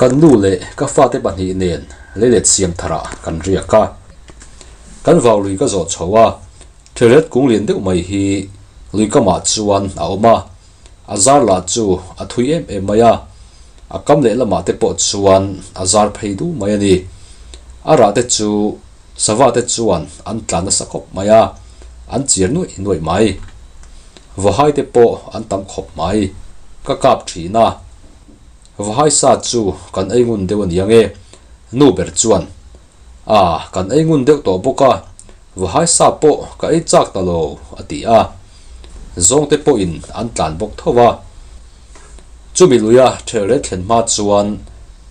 Kan nu leh ka fate pahnih nen leilet siam tharah kan riak a. Kan vau lui ka zawh chho a, thilret kung lian deuh mai hi lui kamah chuan a awm a, a zar lah chu a thui em em mai a, a kam lehlamah te pawh chuan a zar phei duh mai a ni. A rah te chu sava te chuan an tlan nasa khawp mai a, an chiar nuaih nuaih mai. Vawhai te pawh an tam khawp mai. Ka kap thin a. Vawhai sa chu kan ei ngun deuh a ni ang e, nu ber chuan. A, kan ei ngun deuh tawh bawk a, vawhai sa pawh ka ei chak ta lo, a ti a. Zawngte pawhin an tlan bawk tho a. Chumi luia ṭhelret thlen hma chuan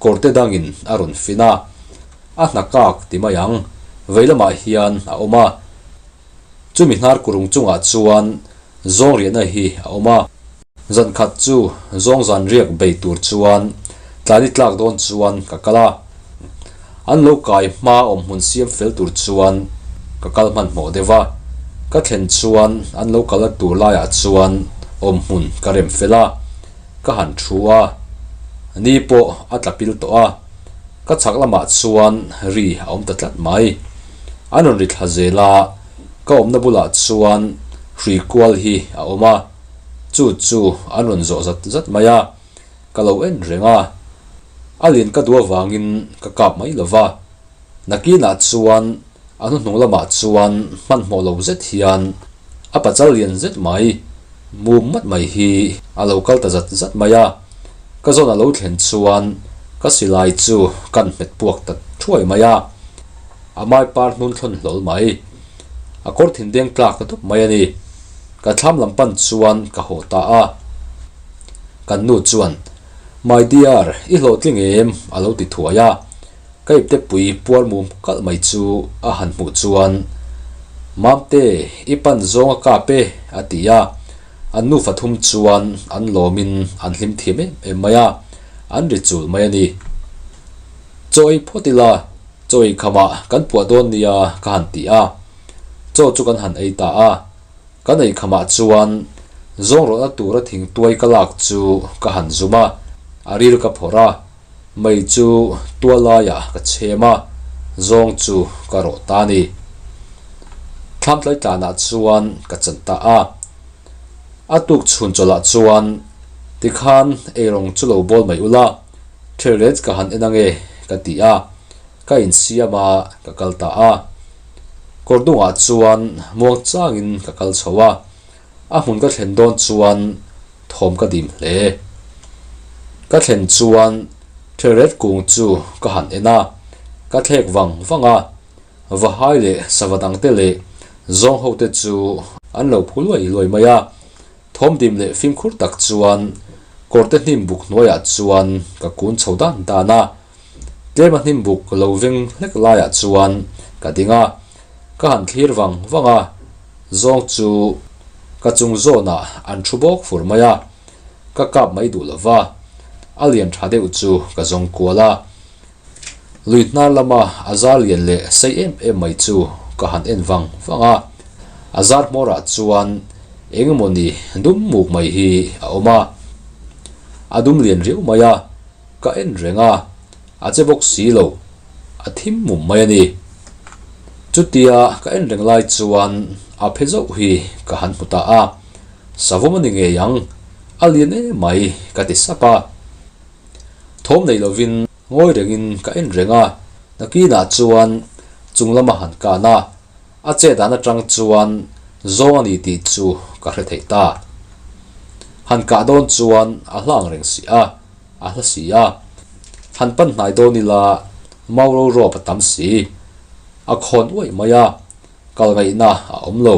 kawrte dangin a rawn fin a, a hna kak ti mai ang, vei lamah hian a awm a. Chumi hnar kurung chungah chuan zawng riahna hi a awm a. Zan khat chu zawng zan riak bei tur chuan tlani tlak dawn chuan ka kal a. An lo kai hma awm hmun siam fel tur chuan ka kal hmanhmawh deuh a. Ka thlen chuan an lo kal a tur laiah chuan awm hmun ka rem fel a, ka han thu a. Ni pawh a tla pil tawh a, ka chhak lamah chuan ri a awm ta tlat mai. An rawn ri thla zel a, ka awmna bulah chuan hrui kual hi a awm a, chu chu an rawn zawh zat zat mai a. Ka lo en reng a, a lian ka duh avangin ka kap mai lo va. Nakinah chuan a hnuhnung lamah chuan hmanhmawh lo zet hian a pachal lian zet mai, mum mat mai hi a lo kal ta zat zat mai a. Ka zawn a lo thlen chuan ka silai chu kan hmet puak ta thuai mai a, a mai par hnun thlawn hlawl mai. A kawr thindeng tlak ta dup mai a ni. Ka thlam lam pan chuan ka haw ta a. Kan nu chuan, My dear, i hlawhtling em? a lo ti thuai a. Ka ipte pui puar mum kalh mai chu a han hmuh chuan, Mamte, i pan zawng a kap e, a ti a. An nufa thum chuan an lawmin an hlim thiam em em mai a, an ri chul mai a ni. Chaw ei phawt ila, chaw ei khamah kan puah dawn nia ka han ti a. Chaw chu kan han ei ta a. Kan ei khamah chuan zawng rawhna tura thingtuai ka lak chu ka han zum a, a ril ka phawrh a, mei chu tual laiah ka chhem a, zawng chu ka rawh ta a ni. Thlamtlai tlanah chuan ka chan ta a. A tuk chhun chawlhah chuan tikhan eirawng chu lo bawl mai ula, thilret ka han en ange ka ti a. Ka insiam a, ka kal ta a. Kawr dungah chuan muang changin ka kal chho a, a hmun ka thlen dawn chuan thawm ka dim hle. Ka thlen chuan thilret kung chu ka han en a, ka thlek vang vang a, vahai leh sava dangte leh zawng hote chu an lo phu luai luai mai a. Thawm dim leh fimkhur tak chuan kawrte hnim buk hnuaiah chuan ka kun chho dan dan a. Tlem a hnim buk lo veng hlek laiah chuan ka ding a, ka han thlir vang vang a, zawng chu ka chung zawnah an thu bawk fur mai a, ka kap mai duh lo va, a lian tha deuh chu ka zawng kual a. Lui hnar lama a zar lian leh sei em em mai chu ka han en vang vang a, a zar hmawrah chuan eng emaw ni dum muk mai hi a awm a, a dum lian riau mai a. Ka en reng a, a che bawk si lo, a thim mum mai a ni. Chutia ka en reng lai chuan a phe zauh hi ka han hmu ta a, savawm a ni ngei ang, a lian em mai ka ti sap a. Thawm nei lovin ngawi rengin ka en reng a, nakinah chuan chung lama han kan a, a chet dan atang chuan zawng a ni tih chu ka hre thei ta. Han kah dawn chuan a hlang reng si a. A hla si a, han pan hnai dawn ila mau ro rawp a tam si. A khawn uaih mai a, kal ngaihna a awm lo.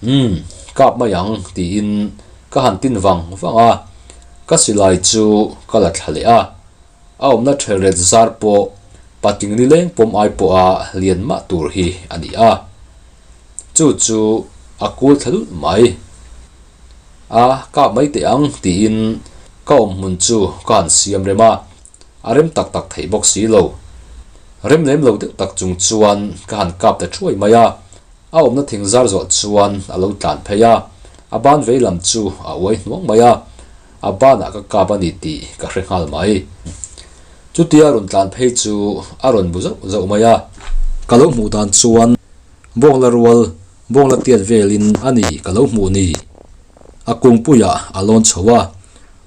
Umm, kap mai ang tiin ka han tin vang vang a, ka silai chu ka la thla leh a. A awmna thelret zar pawh patling ni leng pawm ai pawha lian mah tur hi a ni a. Chu chu a kul thla lulh mai. A, kap mai teh ang tiin ka awm hmun chu ka han siam rem a, a rem tak tak theih bawk si lo. Rem lem lo deuh tak chung chuan ka han kap ta thuai mai a, a awmna thing zar zawh chuan a lo tlan phei a, a ban vei lam chu a uai hnuang mai a, a banah ka kap a ni tih ka hre nghal mai. Chutia rawn tlan phei chu a rawn bu zauh zauh mai a. Ka lo hmuh dan chuan bawngla rual bawngla tiat velin a ni ka lo hmuh ni. A kungpuiah a lawn chho a,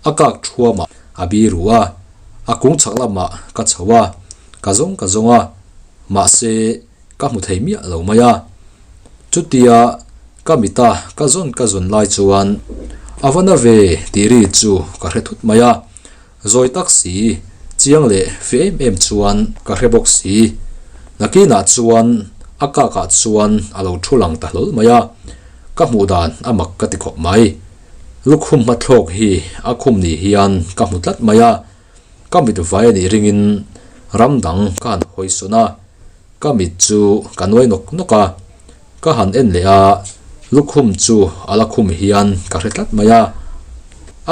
a kak thuamah a bi ru a, a kung chhak lamah ka chho a, ka zawng ka zawng a, mahse ka hmu thei miah lo mai a. Chutia ka mita ka zawn ka zawn lai chuan a va na ve tih ri chu ka hre thut mai a, zawi tak si, chiang leh fe em em chuan ka hre bawk si. Nakinah chuan a kakah chuan a lo thu lang ta hlawl mai a, ka hmuh dan a mak ka ti khawp mai. Lukhum hmathlawk hi a khum ni hian ka hmu tlat mai a, ka mit vai a nih ringin ram dang ka han hawi sawn a, ka mit chu ka nuai nawk nawk a, ka han en leh a, lukhum chu a la khum hian ka hre tlat mai a.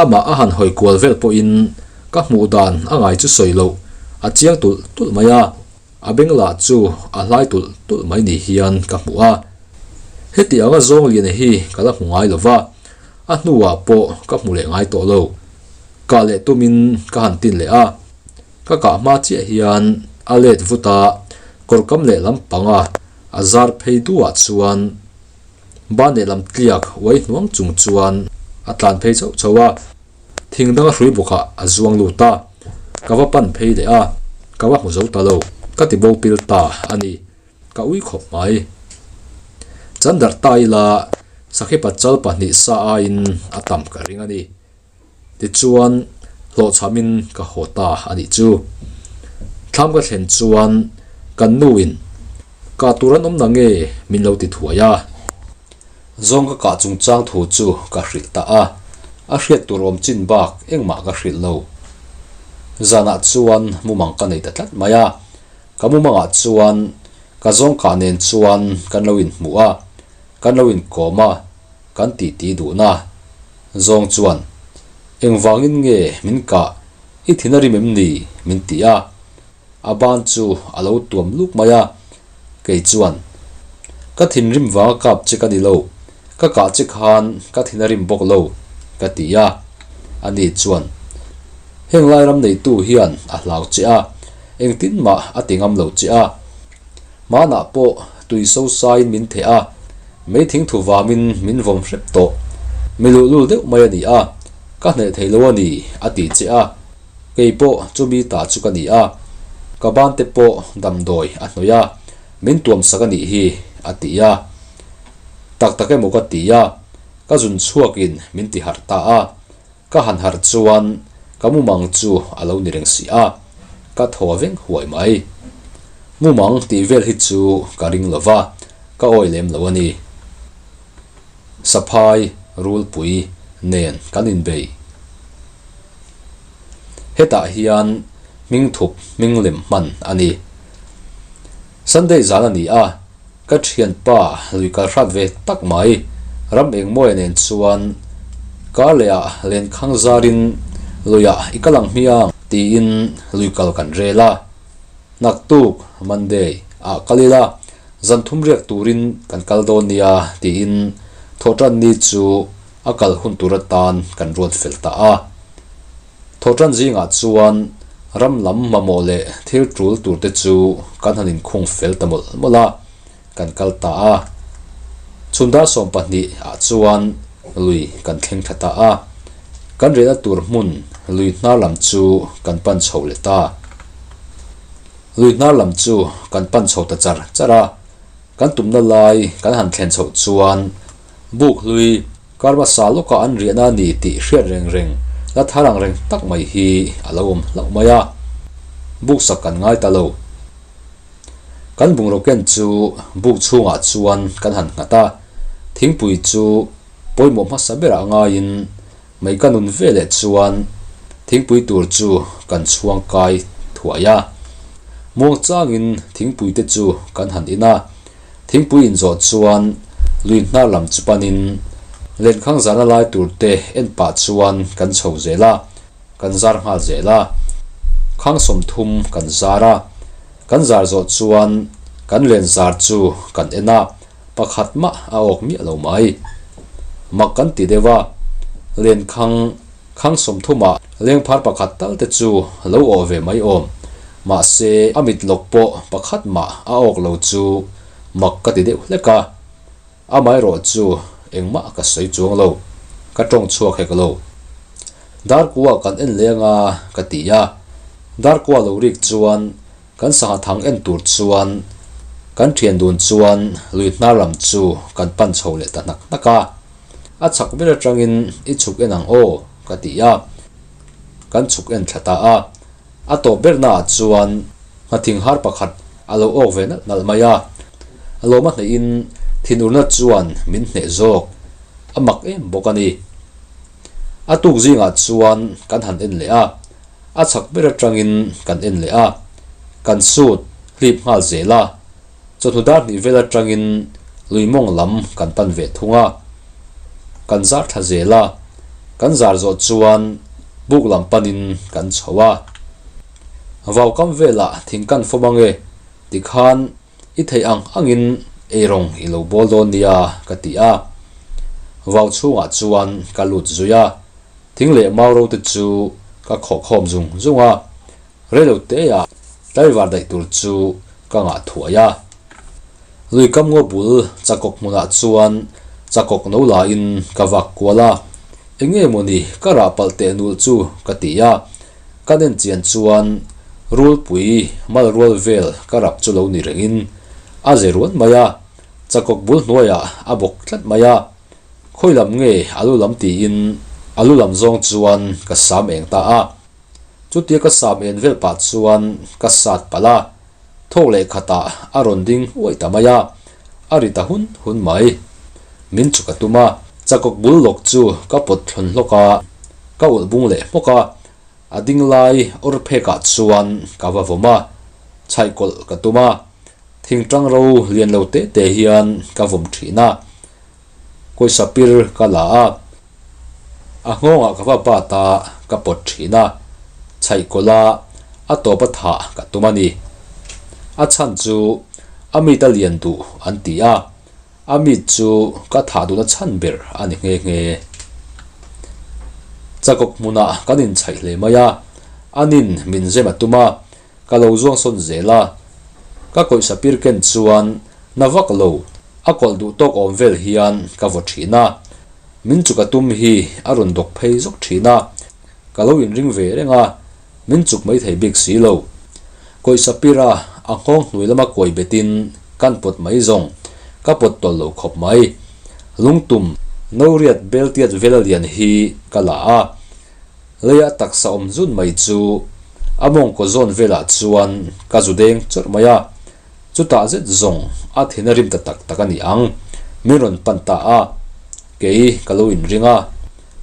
Amah a han hawi kual vel pawhin ka hmuh dan a ngai chu sawi loh a chiang tulh tulh mai a, a beng lah chu a hlai tulh tulh mai ni hian ka hmu a. Heti anga zawng lian hi ka la hmu ngai lo va, a hnuah pawh ka hmu leh ngai tawh lo. Kah leh tumin ka han tin leh a, ka kah hma chiah hian a let vut a, kawrkam leh lampanga a zar phei duhah chuan ban lehlam tliak uai hnuang chung chuan a tlan phei chauh chauh a, thing danga hrui bawkah a zuang lut a, ka va pan phei leh a, ka va hmu zo ta lo, ka ti bo pil ta a ni. Ka ui khawp mai. Chan darh ta ila sakhi pachal pahnih sa aiin a tam ka ring a ni. Tichuan hlawhchhamin ka haw ta a nih chu. Thlam ka thlen chuan kan nuin kah tur an awm na nge min lo ti thuai a. Zawng ka kah chungchang thu chu ka hrilh ta a, a hriat tur awm chin bak engmah ka hrilh lo. Zanah chuan mumang ka nei ta tlat mai a. Ka mumangah chuan ka zawngkah nen chuan kan lo inhmuh a, kan lo inkawm a, kan titi duhna zawng chuan, Engvangin nge min kah i thin a rim em ni? min ti a, a ban chu a lo tuam luk mai a, kei chuan, Ka thinrim vanga kap che ka ni lo, ka kah che khan ka thin a rim bawk lo, ka ti a, ani chuan, Heng lai ram neitu hian a hlau che a, Engtin mah a ti ngam lo che a. Hmanah pawh tui so saiin min theh a, mei thing thu vamin min vawm hrep tawh. Mi luhlul deuh mai a ni a, ka hneh thei lo a ni a ti che a. Kei pawh chumi ta chu ka ni a, ka ban te pawh damdawi a hnawih a, min tuam sak a nih hi a ti a. Tak tak emaw ka ti a, ka zun chhuakin min ti harh ta a. Ka han harh chuan ka mumang chu a lo ni reng si a, ka thaw veng huai mai. Mumang tih vel hi chu ka ring lo va, ka awi lem lo a ni. Saphai, Rulpui nen kan inbei. Hetah hian hmingthup hming lem hman a ni. Sunday zan a ni a. Ka thianpa lui kal hrat ve tak mai, ram engmawia nen chuan kar lehah lenkhang zarin luiah i kal ang hmiang tiin lui kal kan rel a. Naktuk, Monday, ah kal ila, zan thum riak turin kan kal dawn nia tiin thawhtan ni chu a kal hun tur atan kan ruat fel ta a. Thawhtan zingah chuan ram lam mamawh leh thil tul tur te chu kan han inkhung fel ta mawlh mawlh a, kan kal ta a. Chhun dar 12 ah chuan lui kan thleng thla ta a, kan rehna tur hmun lui hnar lam chu kan pan chho leh ta. Lui hnar lam chu kan pan chho ta char char a, kan tumna lai kan han thlen chhoh chuan buk hlui, Kar hmasa lawkah an riahna a ni tih hriat reng reng la thar ang reng tak mai hi a lo awm hlauh mai a, buk sak kan ngai ta lo. Kan bungraw ken chu buk chhungah chuan kan han nghat a, thingpui chu pawimawh hmasa berah ngaiin mei ka nun veleh chuan thingpui tur chu kan chhuang kai thuai a. Muangchangin thingpui te chu kan han in a, Thingpui inzawh chuan lui hnar lam chu panin lenkhang zana lai tur te en pah chuan kan chho zel a, kan zar nghal zel a. Khang 30 kan zar a, kan zar zawh chuan kan len zar chu kan en a, pakhat mah a awk miah lo mai. Mak kan ti deuh a, lenkhang khang 30 ah lengphar pakhat tal te chu lo awh ve mai awm. Mahse, a mit lawk pawh pakhat mah a awk lo chu mak ka ti deuh hlek a. Amaherawh chu engmah ka sawi chuang lo, ka tawng chhuak hek lo. Darkua kan en leh anga ka ti a, Darkua lo rik chuan kan sangha thang en tur chuan kan thian dun chuan lui hnar lam chu kan pan chho leh ta hnak hnak a. A chhak ber atangin i chhuk en ang aw ka ti a, kan chhuk en thla ta a. A tawp bernaah chuan nghathing har pakhat a lo awk ve nalh nalh mai a, a lawm a hnehin thinurna chuan min hneh zawk a mak em bawk a ni. A tuk zingah chuan kan han en leh a, a chhak ber atangin kan en leh a, kan sut hlip nghal zel a, chawhnu dar hnih vel atangin lui mawng lam kan pan ve thung a, kan zar thla zel a, kan zar zawh chuan buk lam panin kan chho a. Vau kam velah thing kan fawm ange tikhan i theih ang angin eirawng i lo bawl dawn nia ka ti a. Vau chhungah chuan ka lut zui a, thing leh mau ro te chu ka khawh khawm zung zung a, reilo teah tlaivar daih tur chu ka ngah thuai a. Lui kam ngaw bul chakawk hmunah chuan chakawk no laiin ka vak kual a, eng nge mawni ka rah palh teh nulh chu ka ti a, ka nen chian chuan rulpui mal rual vel ka rap chu lo ni rengin a ze ruan mai a, chakawk bul hnuaiah a bawk tlat mai a, khawi lam nge a lu lam tiin a lu lam zawng chuan ka sam eng ta a, chutia ka sam en vel pah chuan ka sat palh a. Thawk leh khatah a rawn ding uaih ta mai a, a ri ta hun hun mai. Min chuk a tum a, chakawk bul lawk chu ka pawt thlawn hlawk a, ka ulh bung leh hmawk a, a ding lai awr phekah chuan ka va vawm a, chhaih kawlh ka tum a, thingtang ro lian lo te te hian ka vawm thin a, kawisa pir ka la a, A nghawngah ka va bat a, ka pawt thin a, chhaih kawlh a, a tawp a thah ka tum a ni. A chhan chu a mit a lian duh an ti a, a mit chu ka thah duhna chhan ber a ni nghe nghe. Chakawk hmunah kan inchhaih hle mai a, anin min zem a tum a, ka lo zuang sawn zel a, ka kawihsa pir ken chuan na vak lo a kawlh duh tawk awm vel hian ka vaw thin a, min chuk a tum hi a rawn dawk phei zawk thin a, ka lo inring ve reng a, min chuk mai thei bik si lo. Kawihsa pira a nghawng hnuai lama kuai betin kan pawt mai zawng, ka pawt tawlh lo khawp mai. Lungtum no riat bel tiat vela lian hi ka la a, Leia taksa awm zun mai chu a mawngkaw zawn velah chuan ka zu deng chawrh mai a, chutah zet zawng a thin a rim ta tak tak a ni ang, min rawn pan ta a, kei ka lo inring a,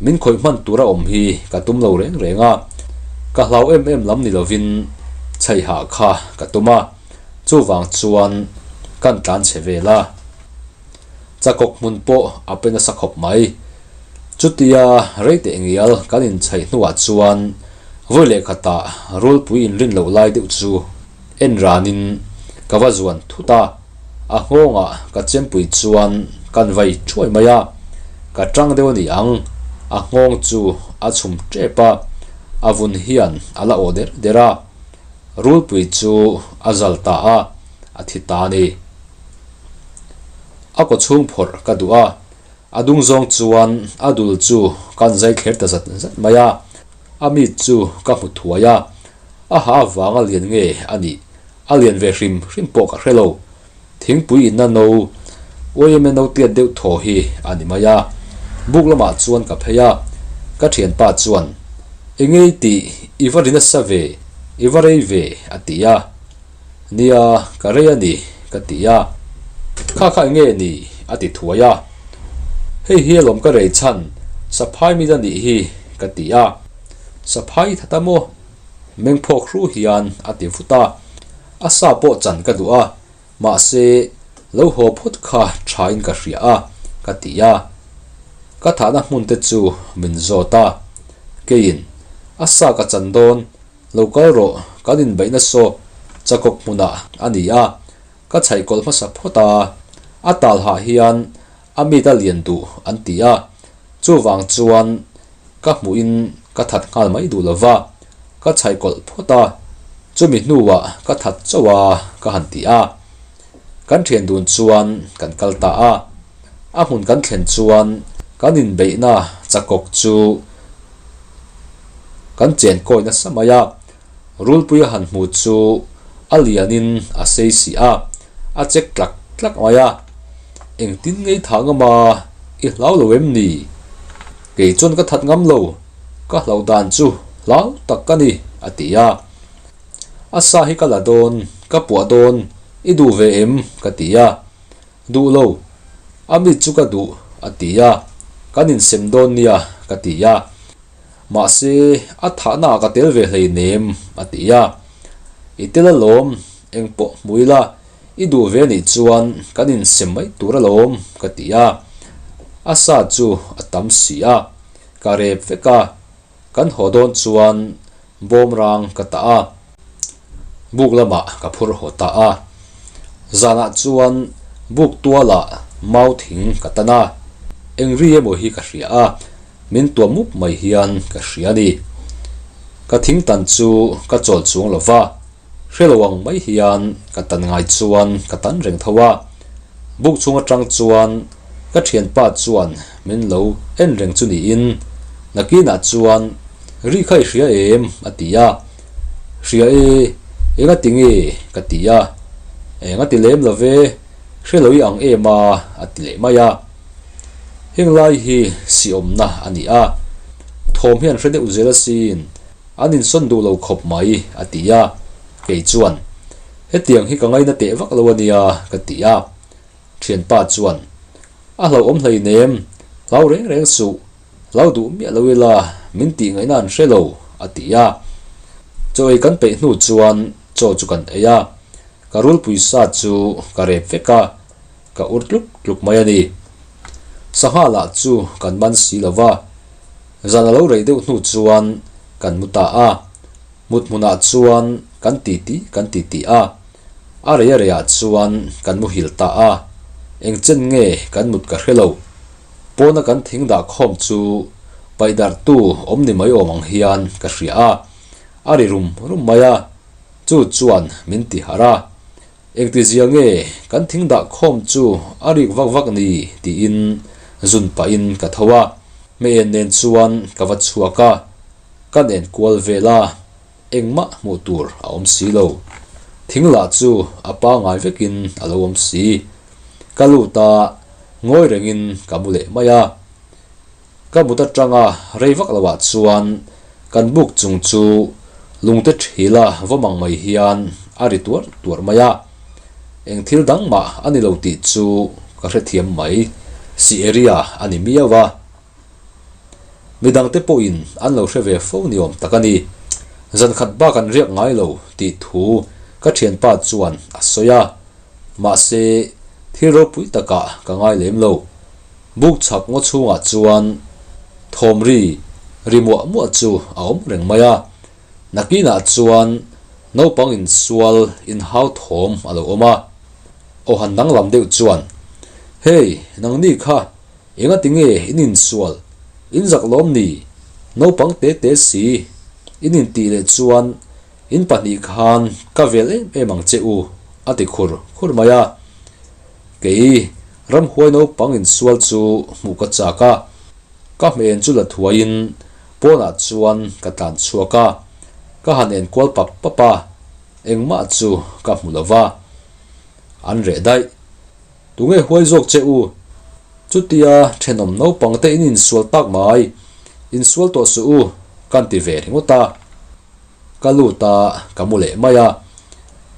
min khawih hman tura awm hi ka tum lo reng reng a, ka hlau em em lam ni lovin chhaihah kha ka tum a, chuvang chuan kan tlan chhe vel a. Chakawk hmun pawh a pe nasa khawp mai. Chutia rei teh ngial kan inchhaih hnuah chuan vawi leh khatah rulpui inrin loh lai deuh chu en ranin ka va zuan thut a, a nghawngah ka chempui chuan kan vai thuai mai a, ka tang deuh a ni ang, a nghawng chu a chhum tep a, a vun hian a la aw der der a, rulpui chu a zal ta a, a thi ta a ni. A kaw chhung phawrh ka duh a, a dung zawng chuan a dul chu kan zai thler ta zat zat mai a, a mit chu ka hmu thuai a, a ha avanga lian nge a nih, a lian ve hrim hrim pawh ka hre lo. Thingpui inna no yma no tiat deuh thaw hi a ni mai a, buk lamah chuan ka phei a, ka thianpa chuan, Engei tih i va ri nasa ve, i va rei ve a ti a. Nia, ka rei a ni, ka ti a. Kha kha enge ni? a ti thuai a. Hei hi alawm ka rei chhan, saphai mit a nih hi, ka ti a. Saphai that a maw? Mengphawk hru hian a ti vut a. A sa pawh chan ka duh a, mahse lo haw phawt kha thain ka hria a, ka ti a. Ka thahna hmun te chu min zawt a. Keiin, A sa ka chan dawn, Lo kal rawh, kan inbeihna saw chakawk hmunah a ni a, ka chhaih kawlh hmasa phawt a, a talhah hian a mit a lian duh an ti a, chuvang chuan ka hmuhin ka that nghal mai duh lova, ka chhaih kawlh phawt a, Chumi hnuah ka that chauh a ka han ti a. Kan thian dun chuan kan kal ta a. A hmun kan thlen chuan kan inbeihna chakawk chu kan chen kawi nasa mai a. Rulpui a han hmu chu a lianin a sei si a, a chek tlak tlak mai a. Engtin ngei thah ngam a, i hlau lo em ni? Kei chuan ka that ngam lo, ka hlauh dan chu hlau tak ka ni, a ti a. A sa hi ka la dawn, ka puah dawn, i duh ve em? ka ti a. Duh lo, a mit chu ka duh, a ti a. Kan insem dawn nia, ka ti a. Mahse, a thahna ah ka tel ve hleinem, a ti a. I tel alawm, eng pawh hmu ila, i duh ve anih chuan kan insem mai tur alawm, ka ti a. A sa chu a tam si a, ka rep vek a. Kan haw dawn chuan bawmrang ka tah a, buk lamah ka phur haw ta a. Zanah chuan buk tualah mau thing ka tan a, eng ri emaw hi ka hria a, min tuam mup mai hian ka hria a ni. Ka thing tan chu ka chawl chuang lo va, hre lo ang mai hian ka tan ngai chuan ka tan reng tho a. Buk chhung atang chuan ka thianpa chuan min lo en reng chu niin nakinah chuan ri kha i hria em? a ti a. Hria e, enga ti nge? ka ti a. Enga ti lem lo ve, hre lo i ang em a? a ti leh mai a. Heng lai hi siawmna a ni a, thawm hian hre deuh zel asin, an insawn duh lo khawp mai, a ti a. Kei chuan, Hetiang hi ka ngaina teh vak lo a nia, ka ti a. Thianpa chuan, A hlauhawm hleinem, hlau reng reng suh, hlau duh miah lo ila min tih ngaihna an hre lo, a ti a. Chaw ei kan peih hnu chuan chaw chu kan ei a, ka rulpui sa chu ka rep vek a, ka ur tluk tluk mai a ni. Sangha lah chu kan man si lo va, zan a lo rei deuh hnu chuan kan mu ta a. Mut hmunah chuan kan titi kan titi a, a rei a reiah chuan kan muhil ta a, eng chen nge kan mut ka hre lo. Pawna kan thing dah khawm chu paih darhtu awm ni mai awm ang hian ka hria a, a ri rum rum mai a, chu chuan min ti harh a. Engtizia nge kan thing dah khawm chu a rik vak vak ni tiin zun pahin ka tho a, hmeihen nen chuan ka va chhuak a, Ka nen kual vel a, engmah hmuh tur a awm si lo. Thing lah chu a pangai vekin a lo awm si. Ka lut a, ngawi rengin ka mu leh mai a. Ka mut atanga rei vak loah chuan kan buk chung chu lungte thila vawm ang mai hian a ri tuar tuar mai a. Eng thil dang mah a ni lo tih chu ka hrethiam mai. Si area a ni miau a. Midangte pawhin an lo hre ve fo ni awm tak a ni. Zan khat bak an riak ngai lo tih thu ka thianpa chuan a sawi a. Mahse, thil ropui takah ka ngai lem lo. Buk chhak ngaw chhungah chuan thawm ri ri muah muah chu a awm reng mai a. Nakinah chuan naupang insual inhau thawm a lo awm a. Aw han danglam deuh chuan, Hey, nangni kha Engati nge in insual? In zak lawm ni? Naupang te te si, in intih leh chuan in pahnih khan ka vel em em ang che u, a ti khur khur mai a. Kei ramhuai naupang insual chu hmuh ka chak a, ka hmeh en chu la thuaiin pawnah chuan ka tlan chhuak a, ka han enkual pap pap a, engmah chu ka hmu lo va, an reh daih. Tunge huai zawk che u? Chutia thenawm naupang te in insual tak mai, insual tawh suh u, kan ti ve ringawt a. Ka lut a, ka mu leh mai a.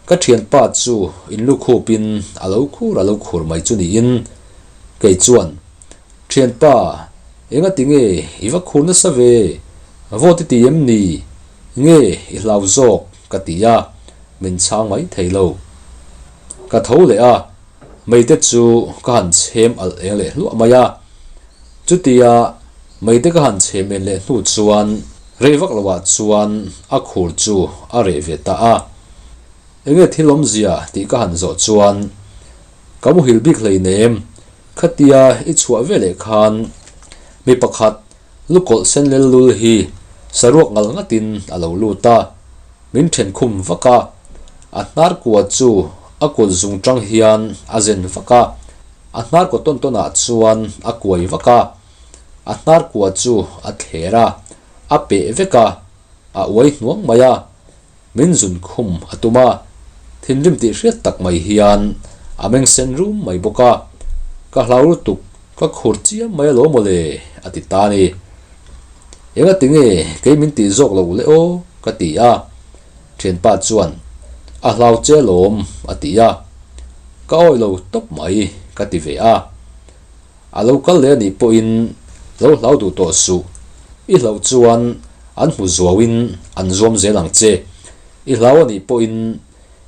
Ka thianpa chu in lukhupin a lo khur a lo khur mai chu niin, kei chuan, Thianpa, engati nge i va khur nasa ve? Vote i ti em ni? Nge i hlau zawk? ka ti a, min chhang mai thei lo. Ka tho leh a, meite chu ka han chhem alh eng leh hluah mai a. Chutia meite ka han chhem en leh hnu chuan rei vak loah chuan a khur chu a reh ve ta a. Enge thil awmzia tih ka han zawh chuan ka muhil bik hleinem, khatia i chhuah ve leh khan mi pakhat lukawlh sen lel lul hi saruak ngal ngatin a lo lut a. Min then khum vak a, a hnar kua chu a kut zung tang hian a zen vak a, a hnar kaw tawn tawn ah chuan a kuai vak a, a hnar kua chu a thler a, a peh vek a, a uai hnuang mai a. Min zun khum a tum a, thinrim tih hriat tak mai hian a meng sen rum mai bawk a, Ka hlau lutuk, ka khur chiam mai alawm aw le, a ti ta a ni. Enga tinge kei min tih zawk lo le aw? ka ti a, thianpa chuan, A hlau che alawm, a ti a, Ka awi lo tawp mai, ka ti ve a. A lo kal leh a nih pawhin lo hlau duh tawh suh. I hlauh chuan an hmu zuauin an zuam zel ang che. I hlau a nih pawhin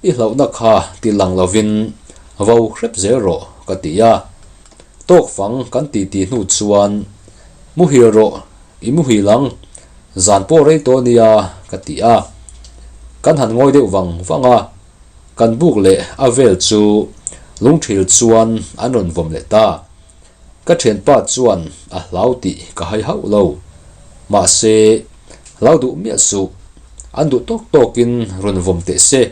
i hlauhna kha ti lang lovin vo hrep zel rawh ka ti a. Tawk fang kan ti ti hnu chuan muhil rawh, i muhil ang, zan pawh rei tawh nia ka ti a. Kan han ngawi deuh vang vang a. Kan buk leh a vel chu lungthil chuan an rawn vawm leh ta. Ka thianpa chuan a hlau tih ka hai hauh lo. Mahse, hlau duh miah suh. An duh tawk tawkin rawn vawm teh se.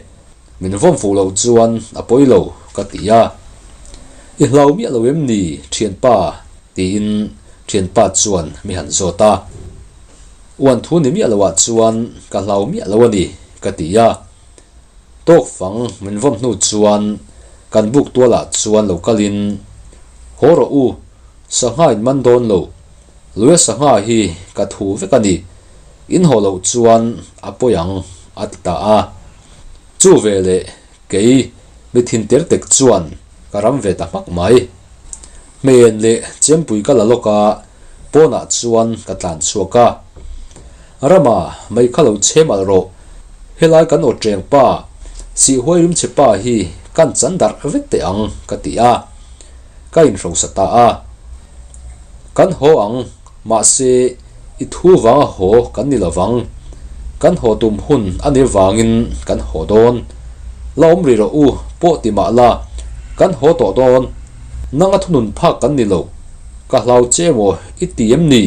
Min vawm fuh loh chuan a pawi lo ka ti a. I hlau miah lo em ni thianpa? tiin thianpa chuan mi han zawt a. Uan thu ni miah loah chuan ka hlau miah lo a ni ka ti a. Tawk fang min vawm hnu chuan kan buk tualah chuan lo kalin, Haw rawh u, sangha in man dawn lo, Luia sangha hi ka thu vek a ni, in haw loh chuan a pawi ang, a ti ta a. Chu veleh kei mi thin ter tek chuan ka ram ve ta hmak mai. Hmeihen leh chempui ka la lawk a, pawnah chuan ka tlan chhuak a. Rama, mei kha lo chhem alh rawh. Helai kan aw ṭeng pa, sihhuai rimchhe pa hi kan chan darh vek teh ang, ka ti a. Ka inhrosa ta a. Kan haw ang, mahse, i thu vanga haw kan ni lovang. Kan haw tum hun a nih vangin kan haw dawn. La awm rih rawh u, pawh ti mah la, kan haw tawh dawn. Nanga thunun phak kan ni lo. Ka hlau che maw i ti em ni?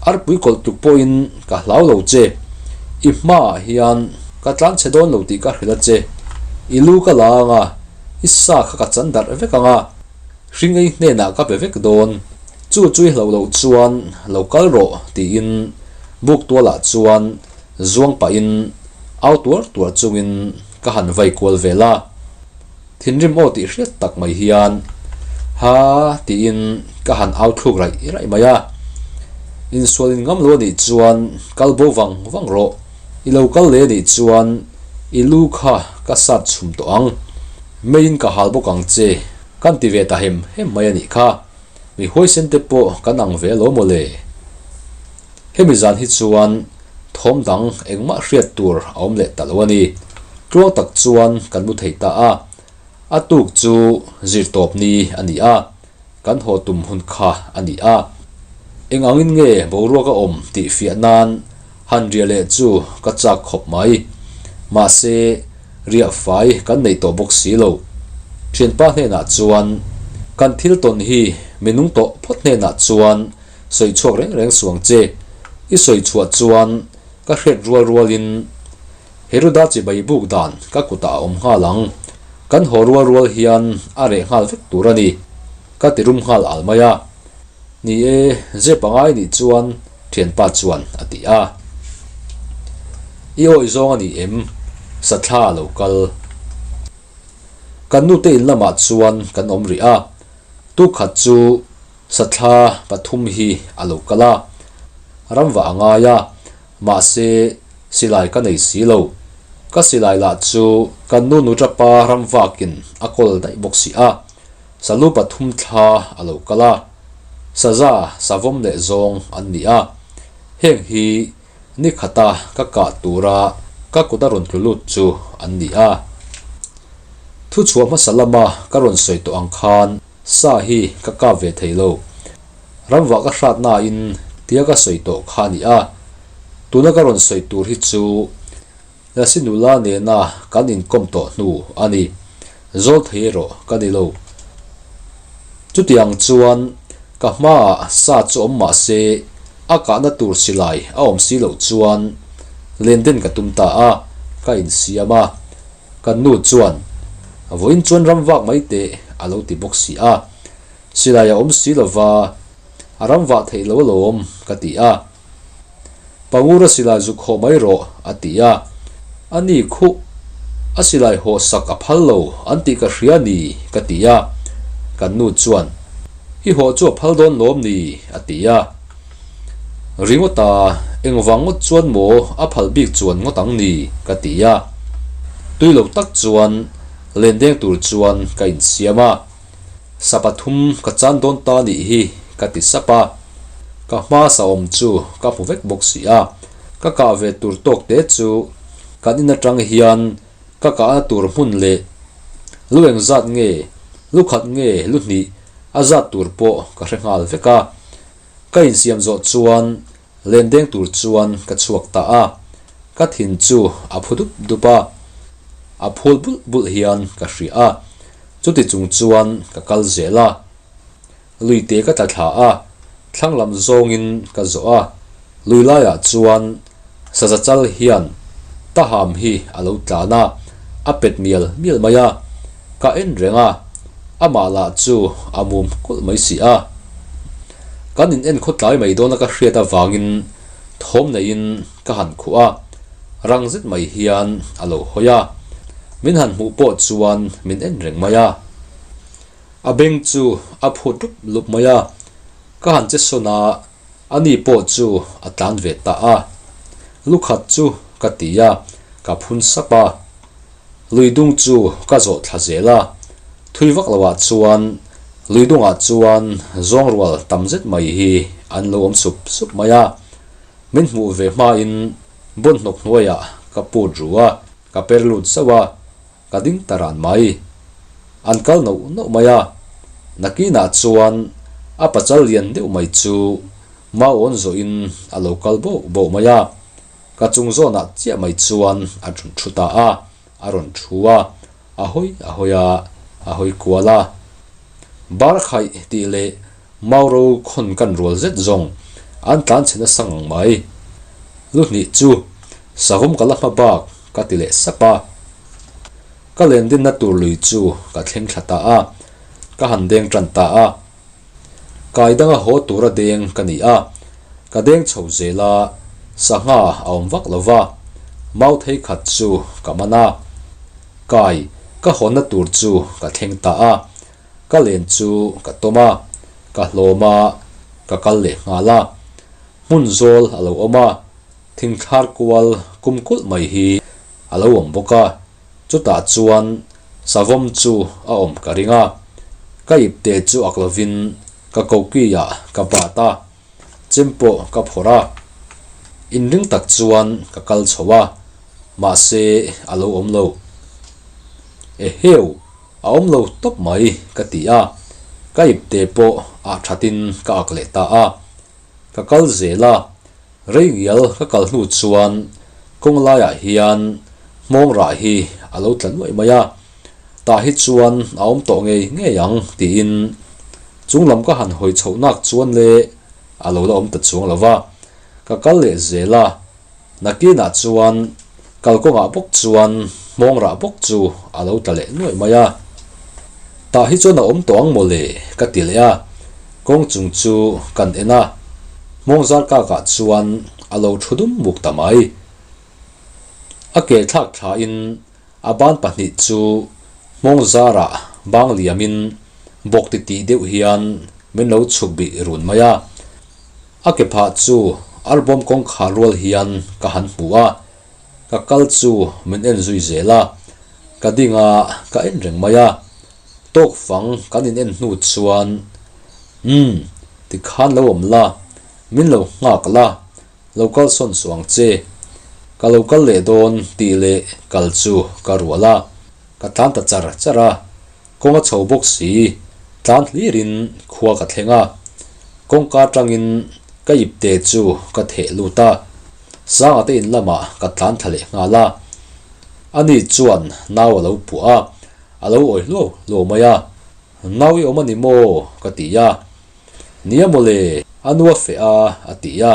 Arpui kawlh tluk pawhin ka hlau lo che. I hmaah hian ka tlan chhe dawn lo tih ka hrilh a che. I lu ka la ang a, i sa kha ka chan darh vek ang a, hring ei hnenah ka pe vek dawn. Chu chu i hlauh loh chuan lo kal rawh tiin buk tualah chuan zuang pahin au tuar tuar chungin ka han vai kual vel a. Thinrim aw tih hriat tak mai hian Ha tiin ka han au thluk raih raih mai a. Insual in ngam lo anih chuan kal bo vang vang rawh. I lo kal leh anih chuan i lu kha ka sat chhum tawh ang. Meiin ka hal bawk ang che kan ti ve ta hem hem mai anih kha. Mi huaisen te pawh kan ang ve alawm aw le. Hemi zan hi chuan thawm dang engmah hriat tur a awm leh ta lo a ni. Tluang tak chuan kan mu thei ta a, a tuk chu zirtawp ni a ni a, kan haw tum hun kha a ni a. Eng angin nge boruak a awm tih fiah nan han riah leh chu ka chak khawp mai. Mahse, riah fai kan nei tawh bawk si lo. Thianpa hnenah chuan kan thil tawn hi mi nung tawh phawt hnenah chuan Sawi chhuak reng reng suang che. I sawi chhuah chuan ka hriat rual rualin Heroda chibai buk dan ka kutah a awm nghal ang. Kan haw rual rual hian a reh nghal vek tur a ni. Ka ti rum nghal al mai a. Ni e, zep angai nih chuan thianpa chuan a ti a. I awih zawng a ni em? Sathla a lo kal. Kan nute in lamah chuan kan awm rih a. Tukhat chu Sathla pathum hi a lo kal a, ramva a ngai a, mahse silai ka nei si lo. Ka silai lah chu kan nu nuṭapa ramvakin a kawl daih bawk si a, salu pathum thla a lo kal a, saza savawm leh zawng an ni a, heng hi ni khata ka kah tura ka kut a rawn tlu lut chu an ni a. Thuchhuah hmasa lama ka rawn sawi tawh ang khan, Sa hi ka kap ve thei lo. Ramvah ka hrat nain tia ka sawi tawh kha a ni a. Tuna ka rawn sawi tur hi chu Lasi nula nena kan inkawm tawh hnu a ni. Zawl thei erawh ka ni lo. Chutiang chuan ka hmaah sa chu awm mah se a kahna tur silai a awm si loh chuan len den ka tum ta a. ka insiam a, kan nu chuan, Vawiin chuan ram vak mai teh a lo ti bawk si a, silai a awm si lova a ram vah theih lo alawm ka ti a. Pangura silai zuk haw mai rawh a ti a, a ni khuh a silai haw sak a phal lo an tih ka hria ni ka ti a, kan nu chuan, I haw chu a phal dawn lawm ni a ti a. Ringawta, engvang ngawt chuan maw a phal bik chuan ngawt ang ni? ka ti a. Tui lo tak chuan len deng tur chuan ka insiam a. Sa pathum ka chan dawn ta nih hi ka ti sap a. Ka hma sa awm chu ka hmu vek bawk si a. Ka kah ve tur tawk te chu kan in atang hian ka kahna tur hmun leh lu engzat nge, lu khat nge lu hnih a zat tur pawh ka hre nghal vek a. Ka insiam zawh chuan len deng tur chuan ka chhuak ta a, ka thin chu a phu dup dup a, a phul bulh bulh hian ka hria a, chuti chung chuan ka kal zel a, luite ka tla thla a, thlang lam zawngin ka zawh a, lui laiah chuan saza chal hian taham hi a lo tlan a, a pet mial mial mai a, ka en reng a, amah lah chu a mum kulh mai si a. Kan in en khawtlai mai dawna ka hriat avangin thawm neiin ka han khuh a, rang zet mai hian a lo hawi a, min han hmuh pawh chuan min en reng mai a. A beng chu a phut lup lup mai a, ka han che sawn a, Ani pawh chu a tlan ve ta a, lu khat chu ka ti a, ka phun sap a. Lui dung chu ka zawh thla zel a, thui vak loah chuan lui dungah chuan zawng rual tam zet mai hi an lo awm sup sup mai a. Min hmuh ve hmain bawn hnawk hnuaiah ka put ru a, ka per lut zauh a. Ka ding ta ran mai. An kal noh noh mai a, nakinah chuan a pachal lian deuh mai chu mau awn zawhin a lo kal boh boh mai a, ka chung zawnah chiah mai chuan a rawn thu ta a, a rawn thu a, a hawi a hawi a, a hawi kual a. Bar khaih tih leh mau ro khawn kan rual zet zawng an tlan chhe nasa ngang mai. Lu hnih chu savawm ka la hma bak ka ti leh sap a. Ka len dinna tur lui chu ka thleng thla ta a, ka han deng tan ta a. Kai danga haw tura deng ka ni a, ka deng chho zel a, sangha a awm vak lo va, mau thei khat chu ka man a. Kai ka hawnna tur chu ka thleng ta a, ka len chu ka tawm a, ka hlawm a, ka kal leh nghal a. Hmun zawl a lo awm a, thingthlar kual kum kulh mai hi a lo awm bawk a, chutah chuan savawm chu a awm ka ring a, ka ipte chu ak lovin ka koki ah ka bat a, chem pawh ka phawrh a, inring tak chuan ka kal chho a, mahse a lo awm lo. Eheu! A awm lo tawp mai ka ti a, ka ipte pawh ah thatin ka ak leh ta a, ka kal zel a, Rei ngial ka kal hnu chuan kawng laiah hian hmawng rah hi a lo tla nuaih mai a, tah hi chuan a awm tawh ngei ngei ang tiin chung lam ka han hawi chhoh nak chuan le a lo la awm ta chuang lo va, ka kal leh zel a, nakinah chuan kalkawngah bawk chuan hmawng rah bawk chu a lo tla leh nuaih mai a, tah hi chuan a awm tawh ang mawle ka ti leh a, kawng chung chu kan en a. Hmawng zar kakah chuan a lo thu dum muk ta mai. A ke thlak thlain a ban pahnih chu hmawng zarah bang liamin bawk titih deuh hian min lo chhuk bih run mai a. A ke phah chu arbawm kawngkhar rual hian ka han hmu a, ka kal chu min en zui zel a, ka ding a ka en reng mai a. Tawk fang kan in en hnu chuan Umm, tikhan lo awm la, min lo nghak la, lo kal sawn suh ang che. Ka lo kal leh dawn tih leh kal chu ka rual a, ka tlan ta char char a. Kawng a chho bawk si, tlan hlirin khua ka thleng a. Kawngka atangin ka ipte chu ka theh lut a, Sanga te in lamah ka tlan thla leh nghal a. Ani chuan nau a lo puah a, A lo awi hluau hluau mai a, Nau i awm a ni maw? ka ti a. Nia mawle, a nu a feh a, a ti a.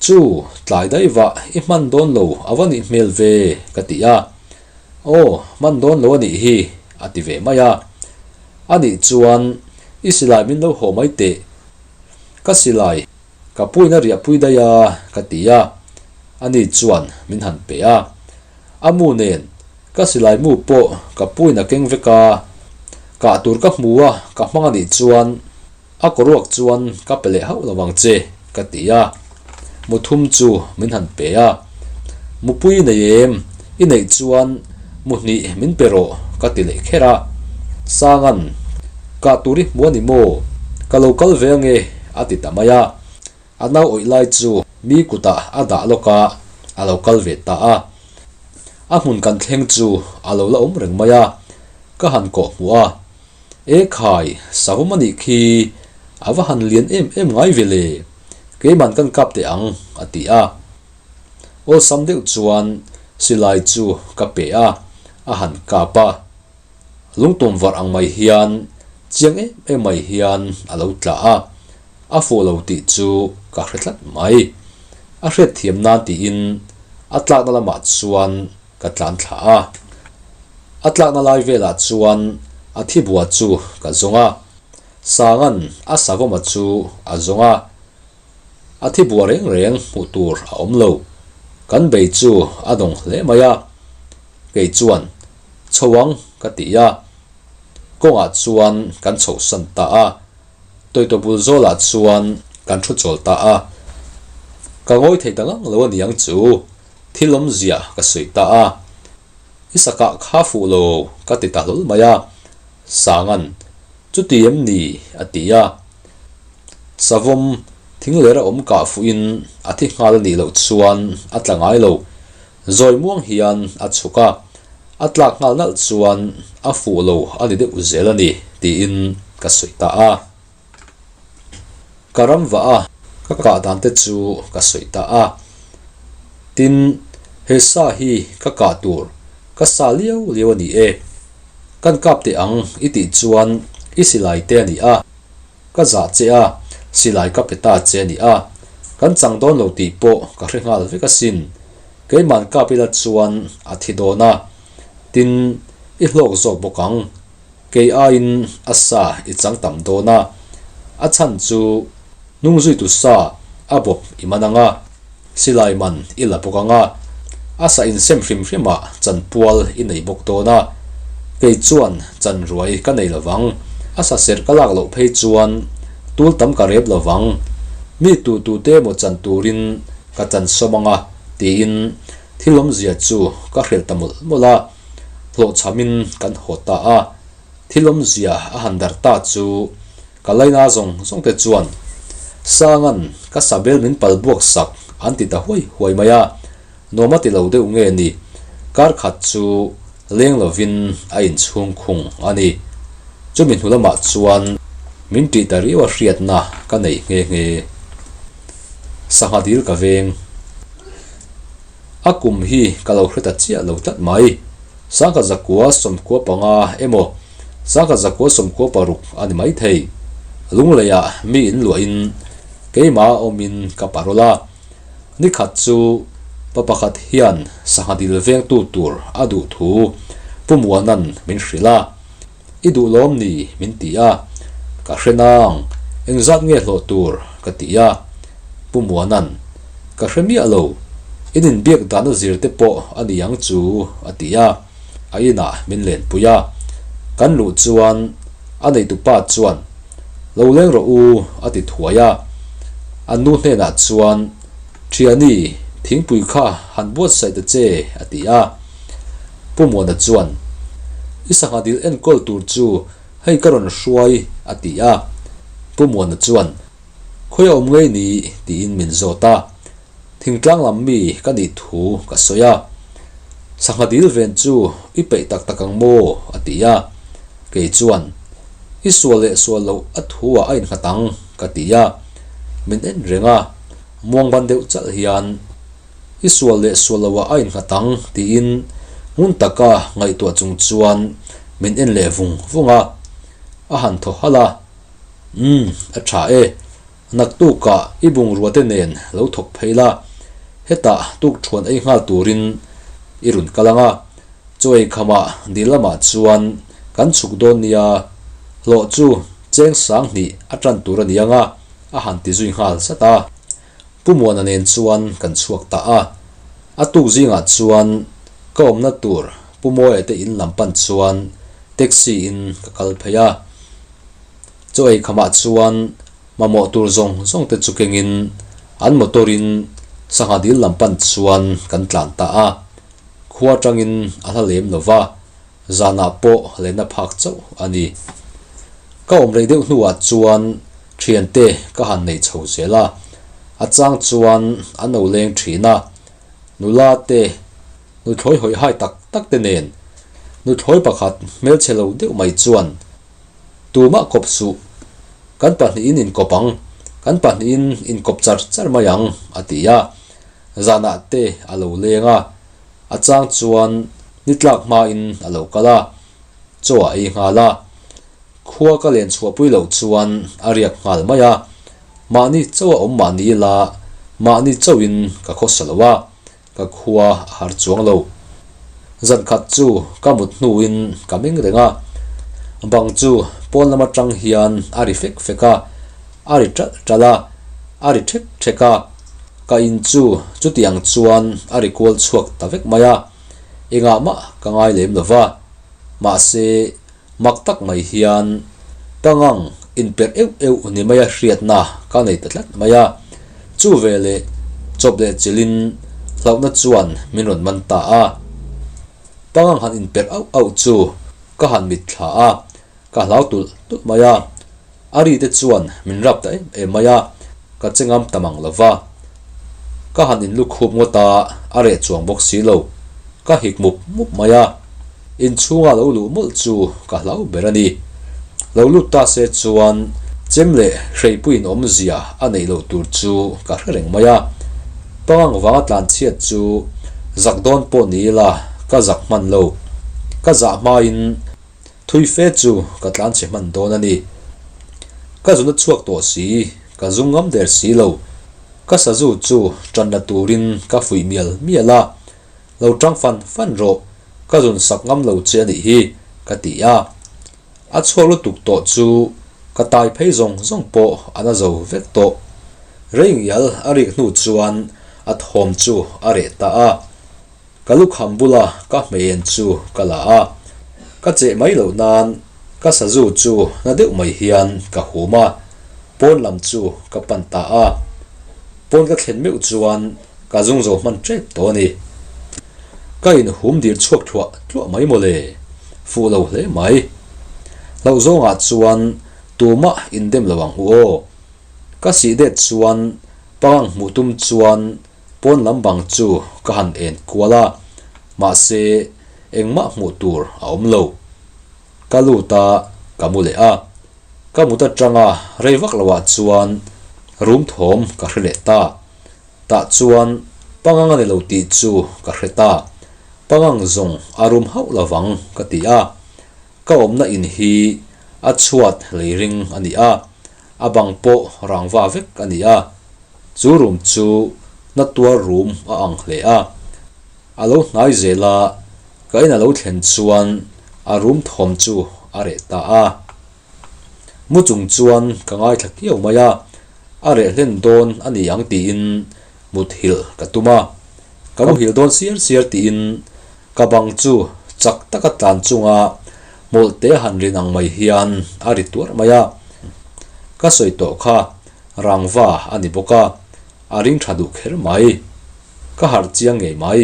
Chu, tlai daihvah i hman dawn lo a va nih hmel ve, ka ti a. Aw, hman dawn lo a nih hi, a ti ve mai a. A nih chuan i silai min lo haw mai teh. Ka silai ka puina riahpui daih a, ka ti a. Ani chuan min han pe a. A mu nen ka silai mu pawh ka puina keng vek a. Kah tur ka hmu a, ka hmang a nih chuan A kawruak chuan ka pe leh hauh lo vang che, ka ti a. Mu thum chu min han pe a. Mupui nei em? I neih chuan mu hnih min pe rawh, ka ti leh kher a. Sangan, Kah tur i hmu a ni maw? Ka lo kal ve ange, a ti ta mai a. A nau awih lai chu mi kutah a dah lawk a, a lo kal ve ta a. A hmun kan thleng chu a lo la awm reng mai a, ka han kawh hmuh a. E khai, savawm a nih khi, a va han lian em em ngai ve le, keiman kan kap teh ang, a ti a. Awlsam deuh chuan silai chu ka pe a, a han kap a. Lungtum varh ang mai hian, chiang em em mai hian a lo tla a, a fuh lo tih chu ka hre tlat mai. A hriatthiam nan tiin a tlakna lamah chuan Ka tlan thla a. A tlakna lai velah chuan a thi bua chu ka zawng a. Sangan a savawma chu a zawng a. A thi bua reng reng hmuh tur a awm lo. Kan bei chu a dawng hle mai a. Kei chuan, Chho ang, ka ti a. Kawngah chuan kan chhohsan ta a. Tawitaw bul zawlah chuan kan thu chawl ta a. Ka ngawi thei ta ngang lo a niang chu. Thil awmzia ka sawi ta a, I sakah kha fuh lo ka ti ta hlawl mai a, Sangan, Chuti em ni? a ti a. Savawm, thing lera awm kah fuhin a thi nghal a nih loh chuan a tla ngai lo. Zawi muang hian a chhuk a, a tlak nghal nalh chuan a fuh lo a ni deuh zel a ni, tiin ka sawi ta a. Ka ram vah a, ka kah dan te chu ka sawi ta a. Tin, he sa hi ka kah tur ka sa liau liau a ni e. Kan kap teh ang i tih chuan i silai te a ni a, ka zah che a, silai ka pe ta che a ni a. Kan chang dawn lo tih pawh ka hre nghal vek asin. Keiman kap ila chuan a thi dawn a, tin, i hlawk zawk bawk ang. Kei aiin a sa i chang tam dawn a, a chhan chu hnungzuitu sa a bawp i man ang a, silai man i la bawk ang a, a sa insem hrim hrimah chanpual i nei bawk dawn a, kei chuan chanruai ka nei lovang, a sa serh ka lak loh phei chuan tul tam ka rep lovang, mi tu tute emaw chan turin ka chan sawm ang a, tiin thil awmzia chu ka hrilh ta mawlh mawlh a. Hlawhchhamin kan haw ta a, thil awmzia a han darh ta chu ka laina zawng zawng te chuan Sangan ka sabel min pal buak sak an ti ta huai huai mai a, nuam a ti lo deuh nge ni, kar khat chu leng lovin a inchhung khung a ni. Chumi hnu lamah chuan min tih ta riau a hriatna ka nei nghe nghe. Sangha dil ka veng. A kum hi ka lo hre ta chiah lo tlat mai. Sangha zakua sawmkua panga emaw sangha zakua sawmkua paruk a ni mai thei. Lungleiah mi in luahin keimah awmin ka parol a. Nikhat chu pa pakhat hian sangha dil vengtu tur a duh thu Pu Muana'n min hrilh a. I duh lawm ni? min ti a. Ka hre nang, engzat nge hlawh tur? ka ti a. Pu Muana'n, Ka hre miah lo, in inbiak dahna zir te pawh a ni ang chu, a ti a. A inah min lenpui a. Kan luh chuan a neitupa chuan, Lo leng rawh u, a ti thuai a. An nu hnenah chuan, Thiani, thingpui kha han buatsaih ta che, a ti a. Pu Muana chuan, I sangha dil enkawl tur chu hei ka rawn hruai, a ti a. Pu Muana chuan, Khawi a awm ngei ni? tiin min zawt a. Thingtlang lam mi ka nih thu ka sawi a. Sangha dil ven chu i peih tak tak ang maw? a ti a. Kei chuan, I sual leh sual loh a thu ah a innghat ang, ka ti a. Min en reng a, muang ban deuh chalh hian, I sual leh sual loah a innghat ang tiin ngun taka ngaihtuah chung chuan min en leh vung vung a, a han thaw halh a, Umm, a tha e. Naktukah i bungrua te nen lo thawk phei la, hetah tukṭhuan ei nghal turin i rawn kal ang a, chaw ei khamah dil lamah chuan kan chhuk dawn nia, hlawh chu cheng 2000 a ṭan tur a ni ang a, a han ti zui nghal zat a. Pu Muana nen chuan kan chhuak ta a, a tuk zingah chuan ka awmna tur Pu Mawia te in lam pan chuan taxi in ka kal phei a. Chaw ei khamah chuan mamawh tur zawng zawng te chu kengin an motor in sangha dil lam pan chuan kan tlan ta a, khua atangin a hla lem lo va, zanah pawh lenna phak chauh a ni. Ka awm rei deuh hnuah chuan thiante ka han nei chho zel a, a chang chuan an lo leng thin a, nula te nuthlawi hawi hai tak tak te nen nuthlawi pakhat hmelchhe lo deuh mai chuan Tumah kawp suh. Kan pahnihin inkawp ang, kan pahnihin inkawp char char mai ang, a ti a. Zanah te a lo leng a, a chang chuan ni tlak hmain a lo kal a, chaw a ei nghal a. Khua ka len chhuahpui loh chuan a riak nghal mai a, mahni chaw a awm mahni ila mahni chauhin ka khawsa lo a, Ka khua a har chuang lo. Zan khat chu ka mut hnuin ka meng reng a, bang chu pawn lam atang hian a ri fek fek a, a ri ṭalh ṭalh a, a ri ṭhek ṭhek a, ka in chu chutiang chuan a ri kual chhuak ta vek mai a, engah mah ka ngai lem lo va, mahse Mak tak mai hian pangang inperh euh euh ni maia hriatna ka nei ta tlat mai a, chu veleh chawp leh chilhin hlauhna chuan min rawn man ta a. Pangang han inperh auh auh chu ka han mitthla a, ka hlau tulh tulh mai a. A ri te chuan min rap ta em em mai a, ka che ngam ta mang lo va. Ka han inlu khup ngawt a, a reh chuang bawk si lo. Ka hik mup mup mai a, inchhunga lo luh mawlh chu ka hlau ber a ni. Lo lut ta se chuan chem leh hreipuiin awmzia a neih loh tur chu ka hre reng mai a. Pangang vanga tlanchhiat chu zak dawn pawh ni ila ka zak hman lo. Ka zah hmain Thui fe chu ka tlan chhe hman dawn a ni. Ka zun a chhuak tawh si, ka zung ngam der si lo. Ka sazu chu tan la turin ka fuih mial mial a, Lo tang fan fan rawh, ka zun sak ngam lo che a nih hi, ka ti a. A chhuak lutuk tawh chu ka tai phei zawng zawng pawh a na zo vek tawh. Rei ngial a rik hnu chuan a thawm chu a reh ta a. Ka lukham bula ka hmeihen chu ka la a, ka cheh mai loh nan ka sazu chu na deuh mai hian ka hum a, pawn lam chu ka pan ta a. Pawn ka thlen meuh chuan ka zung zo hman tep tawh a ni. Ka inhum dir chhuak thluah tluah mai mawle, fuh lo hle mai. Hlauh zawngah chuan tumah indem lo ang u aw. Ka sih det chuan pangang hmuh tum chuan Pawn lam bang chu ka han en kual a, mahse engmah hmuh tur a awm lo. Ka lut a, ka mu leh a. Ka mut atanga rei vak loah chuan room thawm ka hre leh ta. Tah chuan pangang a ni lo tih chu ka hre ta. Pangang zawng a rum hauh lovang ka ti a. Ka awmna in hi a chhuat lei ring a ni a, a bang pawh rangva vek a ni a. Chu room chu na tuar room a ang hle a, a lo hnai zel a, ka in a lo thlen chuan a room thawm chu a reh ta a. Mu chung chuan ka ngaithla kiau mai a, a reh hlen dawn a ni ang tiin muthilh ka tum a, ka muhilh dawn siar siar tiin Ka bang chu chak taka tlan chunga hmawlhte han rin ang mai hian a ri tuarh mai a. Ka sawi tawh kha rangva a ni bawk a, a ring tha duh kher mai. Ka harh chiang ngei mai.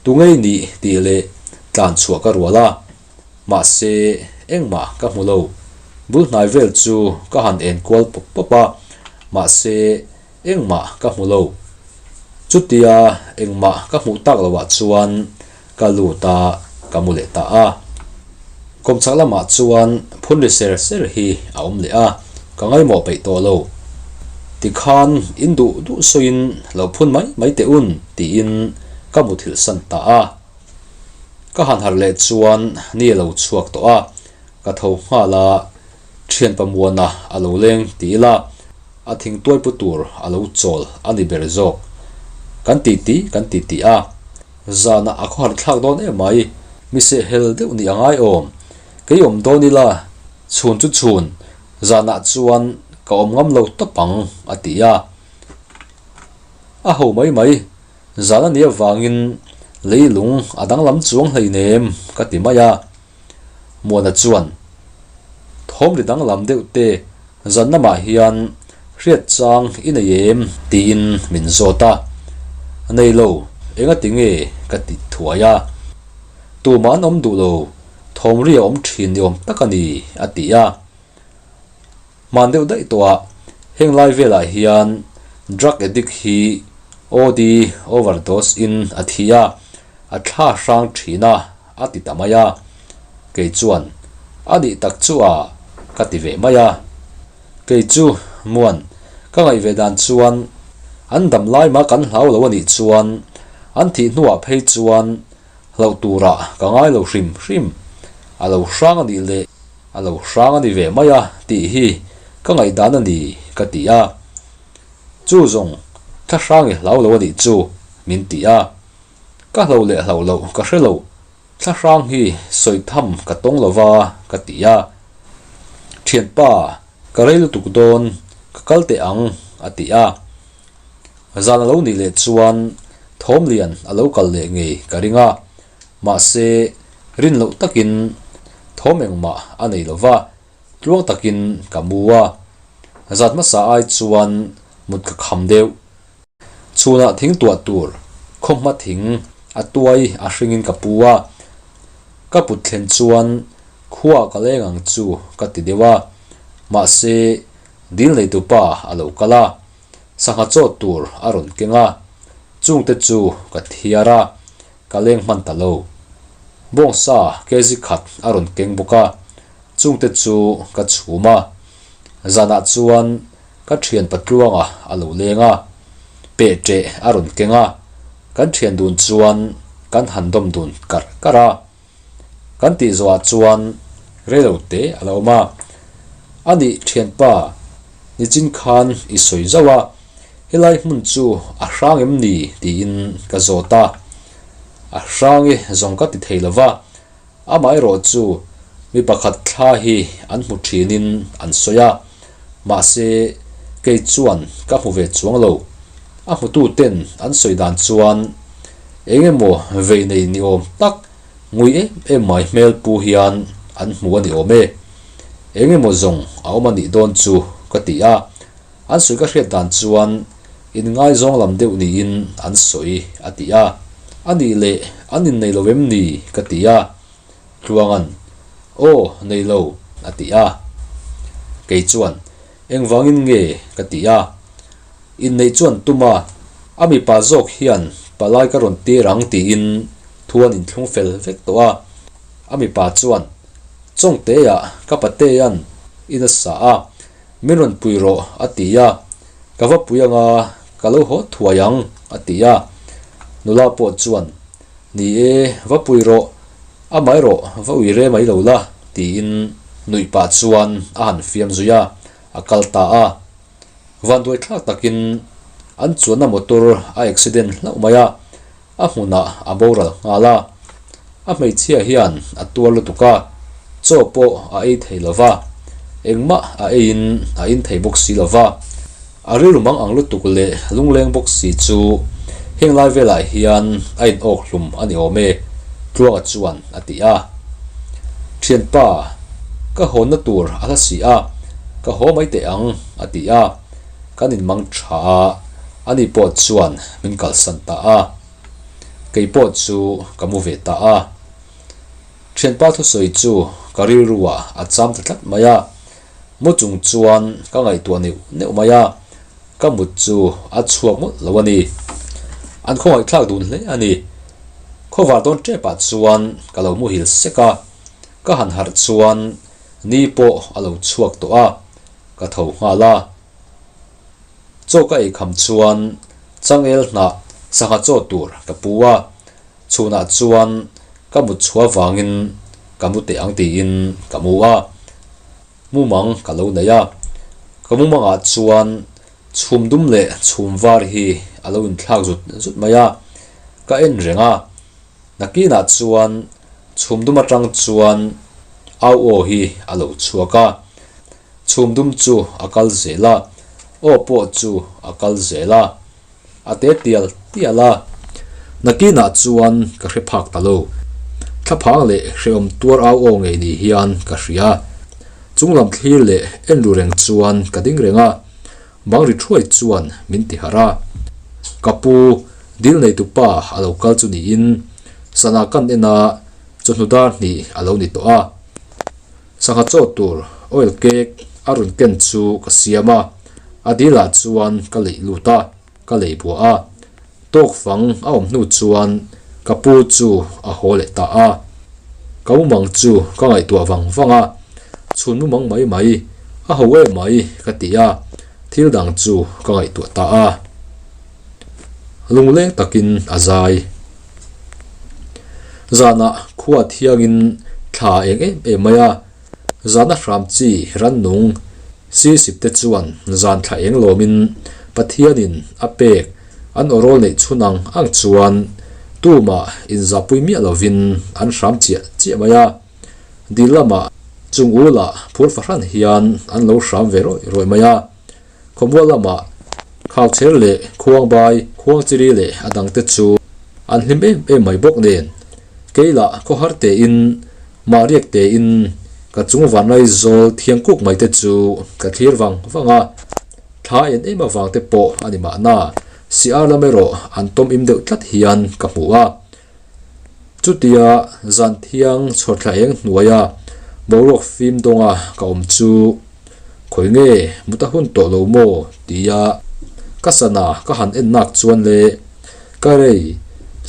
Tu ngei nih tih leh tlan chhuah ka rual a, mahse engmah ka hmu lo. Bul hnai vel chu ka han en kual pawp pawp a, mahse Engmah ka hmu lo. Chutia engmah ka hmuh tak loah chuan ka lut a, ka mu leh ta a. Kawmchhak lamah chuan phun ri ser ser hi a awm leh a, ka ngaimawh peih tawh lo. Tikhan in duh duh sawiin lo phun mai mai teh un tiin ka muthilh san ta a. Ka han harh leh chuan ni a lo chhuak tawh a, ka tho nghal a, Thianpa Muana a lo leng ti ila. A thingtuai pu tur a lo chawl a ni ber zawk. Kan ti ti kan ti ti a. Zanah a khawhar thlak dawn em mai. Mi sehhel deuh nih a ngai awm. Kei awm dawn ila, chhun chu chhun, zanah chuan ka awm ngam lo tawp ang, a ti a. A ho mai mai, zan a nih avangin leilung a danglam chuang hleinem, ka ti mai a. Muana chuan, Thawm ri danglam deuh te zan lamah hian hriat chang i nei em? tiin min zawt a. Nei lo, engati nge ka ti thuai a. Tumah an awm duh lo, thawm ri a awm thin ni awm tak a ni, a ti a. Hman deuh daih tawh a, heng lai velah hian drug addict hi OD, overdose, in a thi a, a thla hrang thin a, a ti ta mai a. Kei chuan, A nih tak chu a, ka ti ve mai a. Kei chu, Muan, ka ngaih ve dan chuan an dam lai mah kan hlau lo a nih chuan an thih hnuah phei chuan hlauh turah ka ngai lo hrim hrim. A lo hrang a nih leh A lo hrang a ni ve mai a tih hi ka ngaihdan a ni ka ti a. Chu zawng thla hrang i hlau lo a nih chu min ti a. Ka hlo leh hloh loh ka hre lo, thla hrang hi sawi tham ka tawng lo va ka ti a. Thianpa, ka rei lutuk dawn, ka kal teh ang a ti a. Zan a lo nih leh chuan Thawmlian a lo kal leh ngei ka ring a. Mahse, rin loh takin thawm engmah a nei lo va, tluang takin ka mu a. Zat hmasa ai chuan mut ka kham deuh. Chhunah thing tuah tur khawhma thing a tuai a hringin ka pu a. Ka put thlen chuan khua ka leng ang chu ka ti deuh a. Mahse, dil neitupa a lo kal a. Sangha chaw tur a rawn keng a, chungte chu ka thiar a. Ka leng hman ta lo. Bawngsa kg khat a rawn keng bawk a, chungte chu ka chhum a. Zanah chuan ka thian patluanga a lo leng a, peh ṭeh a rawn keng a, kan thian dun chuan kan han dawm dun karh karh a. Kan tih zawhah chuan reilo te a la awm a. A nih thianpa, nichin khan i sawi zauh a, helai hmun chu a hrang em ni tiin ka zawt a. A hrang i zawng ka ti thei lo va, amaherawh chu mi pakhat thla hi an hmu thinin an sawi a, mahse kei chuan ka hmu ve chuang lo. A hmututen an sawi dan chuan eng emaw vei nei ni awm tak ngui em em mai hmel pu hian an hmu a ni awm e. Eng emaw zawng a awm a nih dawn chu ka ti a, an sawi ka hriat dan chuan inngaizawng lam deuh niin an sawi a ti a. A nih leh an innei lo em ni ka ti a, Tluanga'n, Aw, nei lo a ti a. Kei chuan, Engvangin nge ka ti a. Inneih chuan tum a, a mipa zawk hian palai ka rawn tir ang tiin thu an inthlung fel vek tawh a. A mipa chuan, Chawngteah ka patea'n in a sa a, min rawn pui rawh a ti a, ka va pui anga ka lo haw thuai ang a ti a. Nula pawh chuan, Ni e, va pui rawh, amaherawh va ui re mai lo la tiin nuih pah chuan a han fiam zui a, a kal ta a. Vanduai thlak takin an chuanna motor a accident hlauh mai a, a hmunah a boral nghal a. A hmeichhia hian a tuar lutuk a, chaw pawh a ei thei lo va, engmah a eiin a in thei bawk si lo va. A rilru mang ang lutuk leh lungleng bawk si chu heng lai velah hian a in awk hlum a ni awm e, Tluanga chuan a ti a. Thianpa, ka hawnna tur a hla si a, ka haw mai teh ang, a ti a. Kan inmang tha a, ani pawh chuan min kalsan ta a. Kei pawh chu ka mu ve ta a. Thianpa thusawi chu ka rilruah a cham ta tlat mai a. Mu chung chuan ka ngaihtuah neuh neuh mai a, ka mut chu a chhuak mawlh lo a ni. An khawngaihthlak dun hle a ni. Khawvar dawn tepah chuan ka lo muhil sek a, ka han harh chuan ni pawh a lo chhuak tawh a, ka tho nghal a. Chaw ka ei kham chuan changel hnah sangha chaw tur ka pu a, chhunah chuan ka mut chhuah vangin ka mu teh ang tiin ka mu a, mumang ka lo nei a, ka mumangah chuan. Chhum dum leh chhum var hi a lo inthlak zut zut mai a, ka en reng a. Nakinah chuan chhum dum atang chuan au aw hi a lo chhuak a, chhum dum chu a kal zel a, aw pawh chu a kal zel a, a te tial tial a. Nakinah chuan ka hre phak ta lo, thlaphang leh hrehawm tuar au aw ngei ni hian ka hria. Chunglam thlir leh en ru reng chuan ka ding reng a, Bang ri thuai chuan min ti harh a, Ka pu, dil neitu pa a lo kal chu niin sana kan en a, chawhnu dar hnih a lo ni tawh a. Sangha chaw tur oil cake a rawn ken chu ka siam a, a dil ah chuan ka leih lut a, ka lei buah a. Tawk fang a awm hnu chuan ka pu chu a haw leh ta a. Ka mumang chu ka ngaihtuah vang vang a, chhun mumang mai mai, a ho em mai ka ti a, thil dang chu ka ngaihtuah ta a. Lungleng takin a zai. Zanah khua thiangin thla eng em em mai a, Zana hram chi rannung sisip te chuan zan thla eng lawmin Pathianin a pek an awrawl neih chhun ang ang chuan tumah inzahpui miah lovin an hram chiah chiah mai a. Dil lamah chung ulah phur fahran hian an lo hram ve rawih rawih mai a. Khawmual lamah Khauchher leh Khuangbai, Khuangchiri leh a dangte chu an hlim em em mai bawk nen, keilah khawhar tein, mahriak tein ka chung vanlai zawl thiang kuk mai te chu ka thlir vang vang a, thla en em avang te pawh a ni mahna, siar lam erawh an tawm im deuh tlat hian ka hmu a. Chutia zan thiang chhuatthla eng hnuaia boruak fim dawnga ka awm chu khawi nge mut a hun tawh lo maw tia ka sana ka han en nak chuan le ka rei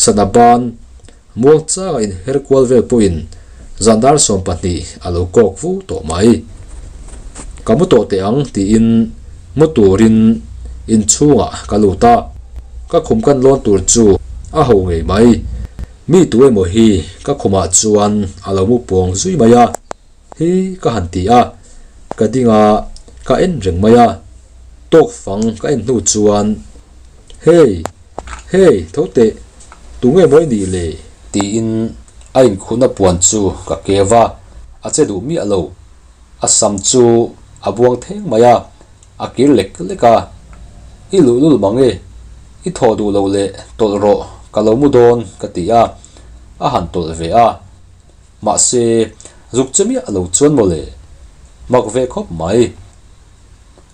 sana ban muang changa inher kual vel pawhin zan dar 20 a lo kawk vu tawh mai. Ka mu tawh teh ang tiin mu turin inchhungah ka lut a. Ka khum kan lawn tur chu a ho ngei mai. Mi tu emaw hi ka khumah chuan a lo mu puang zui mai a, hi ka han ti a, ka ding a, ka en reng mai a. Tawk fang ka en hnu chuan, Hey! Hey! Tho teh, tunge maw i nih le? Tiin a inkhuhna puan chu ka keu a, a che duh miah lo. A sam chu a buang theng mai a. A kir lek lek a, I luhlul mang e, i thawh duh loh leh tawlh rawh ka lo mu dawn ka ti a, a han tawlh ve a. Mahse, zuk che miah lo chuan mawle, mak ve khawp mai.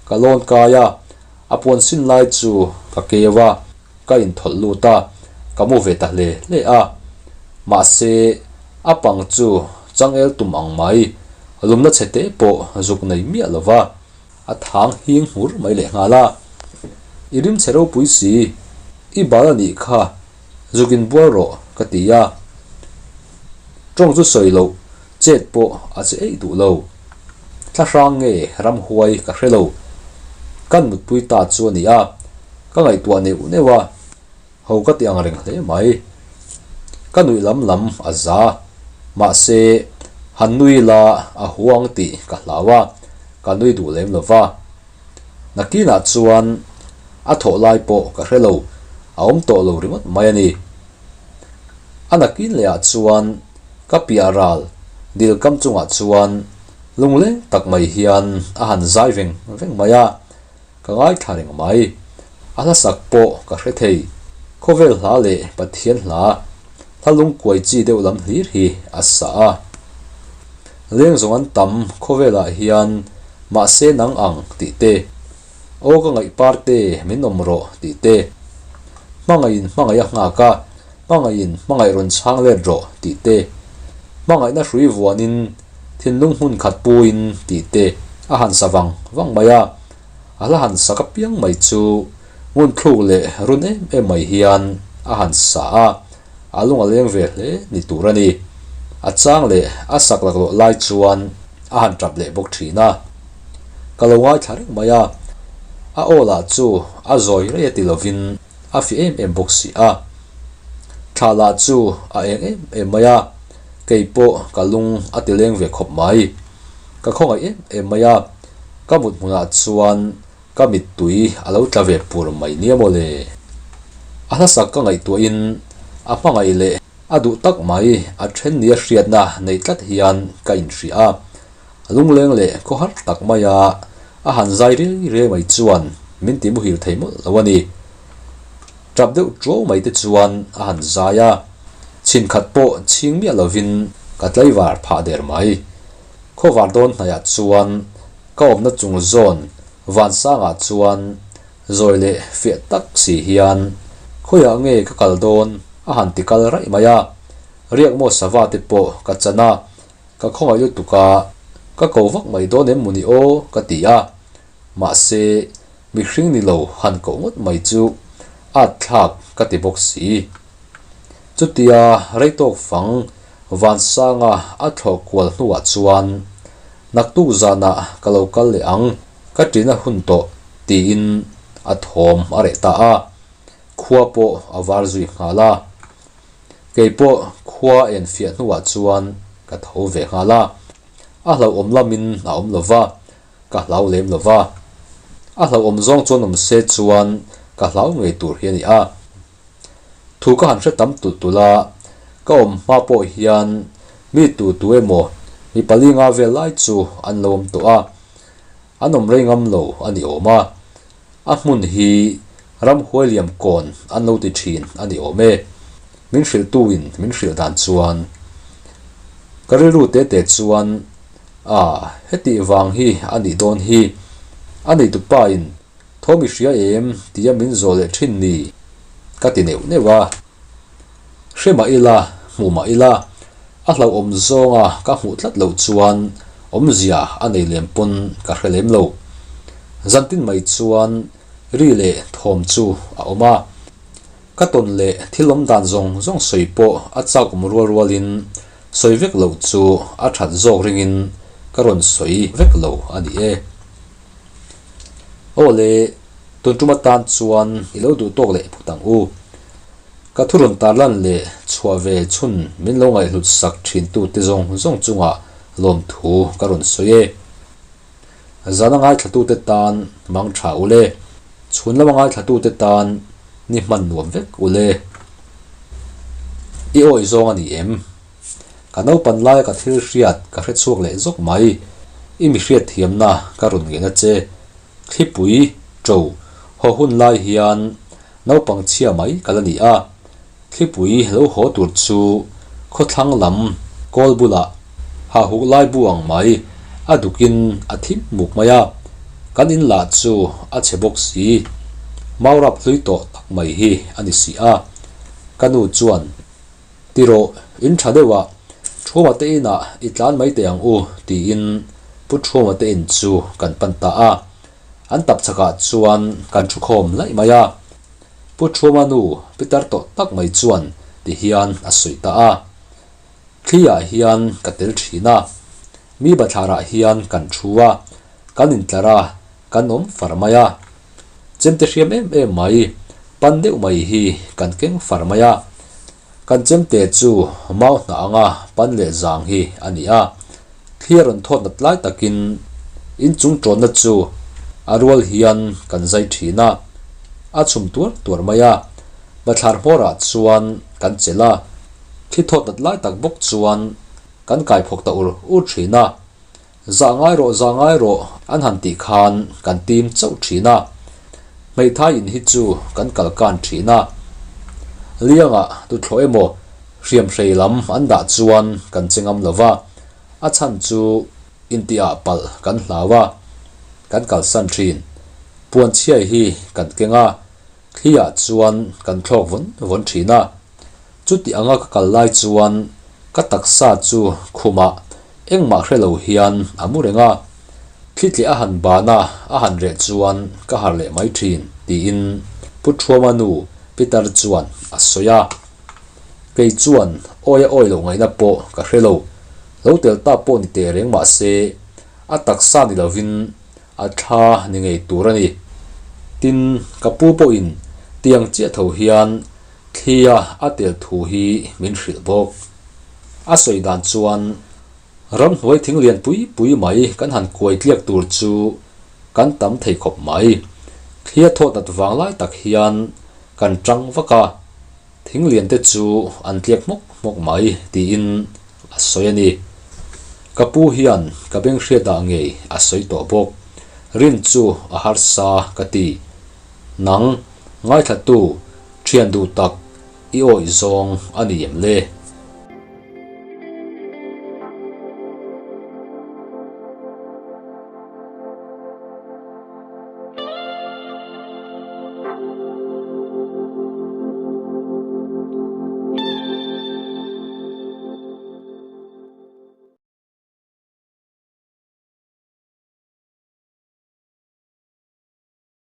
Ka lawn kai a, a puan sin lai chu ka keu a, ka inthawlh lut a, ka mu ve ta hle hle a. Mahse, a pang chu changel tum ang mai, lumna chhe te pawh zuk nei miah lo va. A thang hing hmur mai leh nghal a. I rim chhe ropui si, i bal a nih kha, zuk in bual rawh ka ti a. Tawng chu sawi loh, chet pawh a che eih duh lo. Thla hrang nge ramhuai ka hre lo. Kan mutpui ta chu a ni a, ka ngaihtuah neuh neuh a. Ho ka ti ang reng hle mai. Ka nuih lam lam a za. Mahse, han nui la a huang tih ka hlau a, ka nui duh lem lo va. Nakinah chuan a thawh lai pawh ka hre lo, a awm tawh lo ringawt mai a ni. A nakin lehah chuan ka piah ral dil kam chungah chuan lungleng tak mai hian a han zai veng veng mai a. Ka ngaithla reng mai. A hlasak pawh ka hre thei. Khawvel hla leh Pathian hla, hla lungkuai chi deuh lam hlir hi a sa a. Leng zawng an tam khawvelah hian mahse nang ang tih te, aw ka ngaih par te min awm rawh tih te, hmangaihin hmangaih a nghak a, hmangaihin hmangaih rawn chhang let rawh tih te, hmangaihna hrui vuanin Thinlung hmun khat puin tih te a han sa vang vang mai a, a hla han sak apiang mai chu ngun thluk leh run em em mai hian a han sa a, a lung a leng ve hle ni tur a ni. A chang leh a sak laklawh lai chuan a han tap leh bawk thin a. Ka lo ngaithla reng mai a, a aw lah chu a zawi rei a ti lovin a fi em em bawk si a. Thla lah chu a eng em em mai a. Kei pawh ka lung a ti leng ve khawp mai. Ka khawngaih em em mai a, ka mut hmunah chuan Ka mittui a lo tla ve pur mai nia maw le. A hlasak ka ngaihtuahin a hmangaih leh a duh tak mai a then nia hriatna nei tlat hian ka inhria a. Lungleng leh khawhar tak maia a han zai riai riai mai chuan min ti muhil thei mawlh lo a ni. Tap deuh tuau mai te chuan a han zai a, chhin khat pawh chhing miah lovin ka tlaivar phah der mai. Khawvar dawn hnaihah chuan ka awmna chung zawn Vansangah chuan zawi leh fiah tak si hian khawiah nge ka kal dawn a han ti kal raih mai a, riakmaw sava te pawh ka chan a, ka khawngaih lutuk a, ka ko vak mai dawn em mawni aw ka ti a, mahse mihring ni lo han koh ngawt mai chu at thlak ka ti bawk si. Chutia rei tawk fang Vansanga a thlawh kual hnuah chuan naktuk zanah ka lo kal leh ang ka ṭina hun tawh tiin a thawm a reh ta a, khua pawh a var zui nghal a. Kei pawh khua en fiah hnuah chuan ka tho ve nghal a, a hlauhawm lamin a awm lo va, ka hlau lem lo va. A hlauhawm zawng chuan awm se chuan ka hlau ngei tur hi a ni a. Thu ka han hre tam tulh tulh a, ka awm hma pawh hian mi tu tu emaw mi pali nga vel lai chu an lo awm tawh a, an awm rei ngam lo a ni awm a. A hmun hi ramhuai liam kawn an lo ti thin a ni awm e. Min hrilhtuin min hrilh dan chuan ka rilru te te chuan a hetih vang hi a nih dawn hi a neitupa in thawm i hria em tia min zawh leh thin ni ka ti neuh neuh a. Hre mah ila, hmu mah ila, a hlauhawm zawnga ka hmuh tlat loh chuan awmzia a nei lem pawn ka hre lem lo. Zantin mai chuan ri leh thawm chu a awm a, ka tawn leh thil awm dan zawng zawng sawi pawh a chak awm rual rualin sawi vek loh chu a that zawk ringin ka rawn sawi vek lo a ni e. Aw le, tun tum atan chuan i lo duh tawk leh phut ang u. Ka thu rawn tarlan leh chhuah ve chhun min lo ngaihhlut sak thin tute zawng zawng chungah lawmthu ka rawn sawi e. Zana ngaithlatute tan mang tha u le, chhun lama ngaithlatute tan ni hman nuam vek u le. I awih zawng a ni em? Ka naupan laia ka thil hriat ka hre chhuak leh zawk mai. I mi hriat thiamna ka rawn ngeihna che. Thlipui, ṭo, haw hun lai hian naupang chhia mai ka la ni a. Thlipui lo haw tur chu khawthlang lam kawl bulah hahuk lai bu ang mai a dukin a thim muk mai a. Kan in lah chu a chhe bawk si. Maurap hlui tawh tak mai hi a ni si a. Ka nu chuan. Ti rawh, in tha deuh a, Thuama te inah i tlan mai teh ang u, tiin Pu Thuama te in chu kan pan ta a. An tap chakah chuan kan thu khawm laih mai a. Pu Thuama nu pitar tawh tak mai chuan ti hian a sawi ta a. Thli ah hian ka tel thin a, mi bathlarah hian kan thu a, kan intlar a, kan awm far mai a. Chemte hriam em em mai, pan deuh mai hi kan keng far mai a. Kan chemte chu mau hnah anga pan leh zang hi a ni a. Thli a rawn thawt nat lai takin inchung tawnna chu a rual hian kan zai thin a, a chhum tuar tuar mai a. Bathlar hmawrah chuan kan chelh a, thli thawt nat lai tak bawk chuan kan kai phawk ta ur ur thin a. Zah ngai rawh, zah ngai rawh an han tih khan kan tim chauh thin a, hmeithai in hi chu kan kal kan thin a. Liangah tuthlawh emaw hriamhrei lam an dah chuan kan che ngam lo va, a chhan chu intihah palh kan hlau a, kan kalsan thin. Puanchhiai hi kan keng a, thliah chuan kan thlawk vawn vawn thin a. Chuti anga ka kal lai chuan ka taksa chu khumah engmah hre lo hian a mu reng a, thlitleh a han ban a, a han reh chuan ka harh leh mai thin, tiin Pu Thuama nu Peter chuan a sawi a. Kei chuan awi a awi loh ngaihna pawh ka hre lo, lo tel ta pawh ni teh reng mah se a taksa ni lovin a thla ni ngei tur a ni. Tin, ka pu pawhin tiang chiah tho hian Thlia a tel thu hi min hrilh bawk. A sawi dan chuan ramhnuai thing lian pui pui mai kan han kuai tliak tur chu kan tam thei khawp mai. Thlia thawt nat vang lai tak hian kan tang vak a, thing lian te chu an tliak hmawk hmawk mai tiin a sawi a ni. Ka pu hian ka beng hriat ah ngei a sawi tawh bawk. Rin chu a harsa ka ti. Nang, ngaithla tu, thian duh tak i awih zawng a ni em le?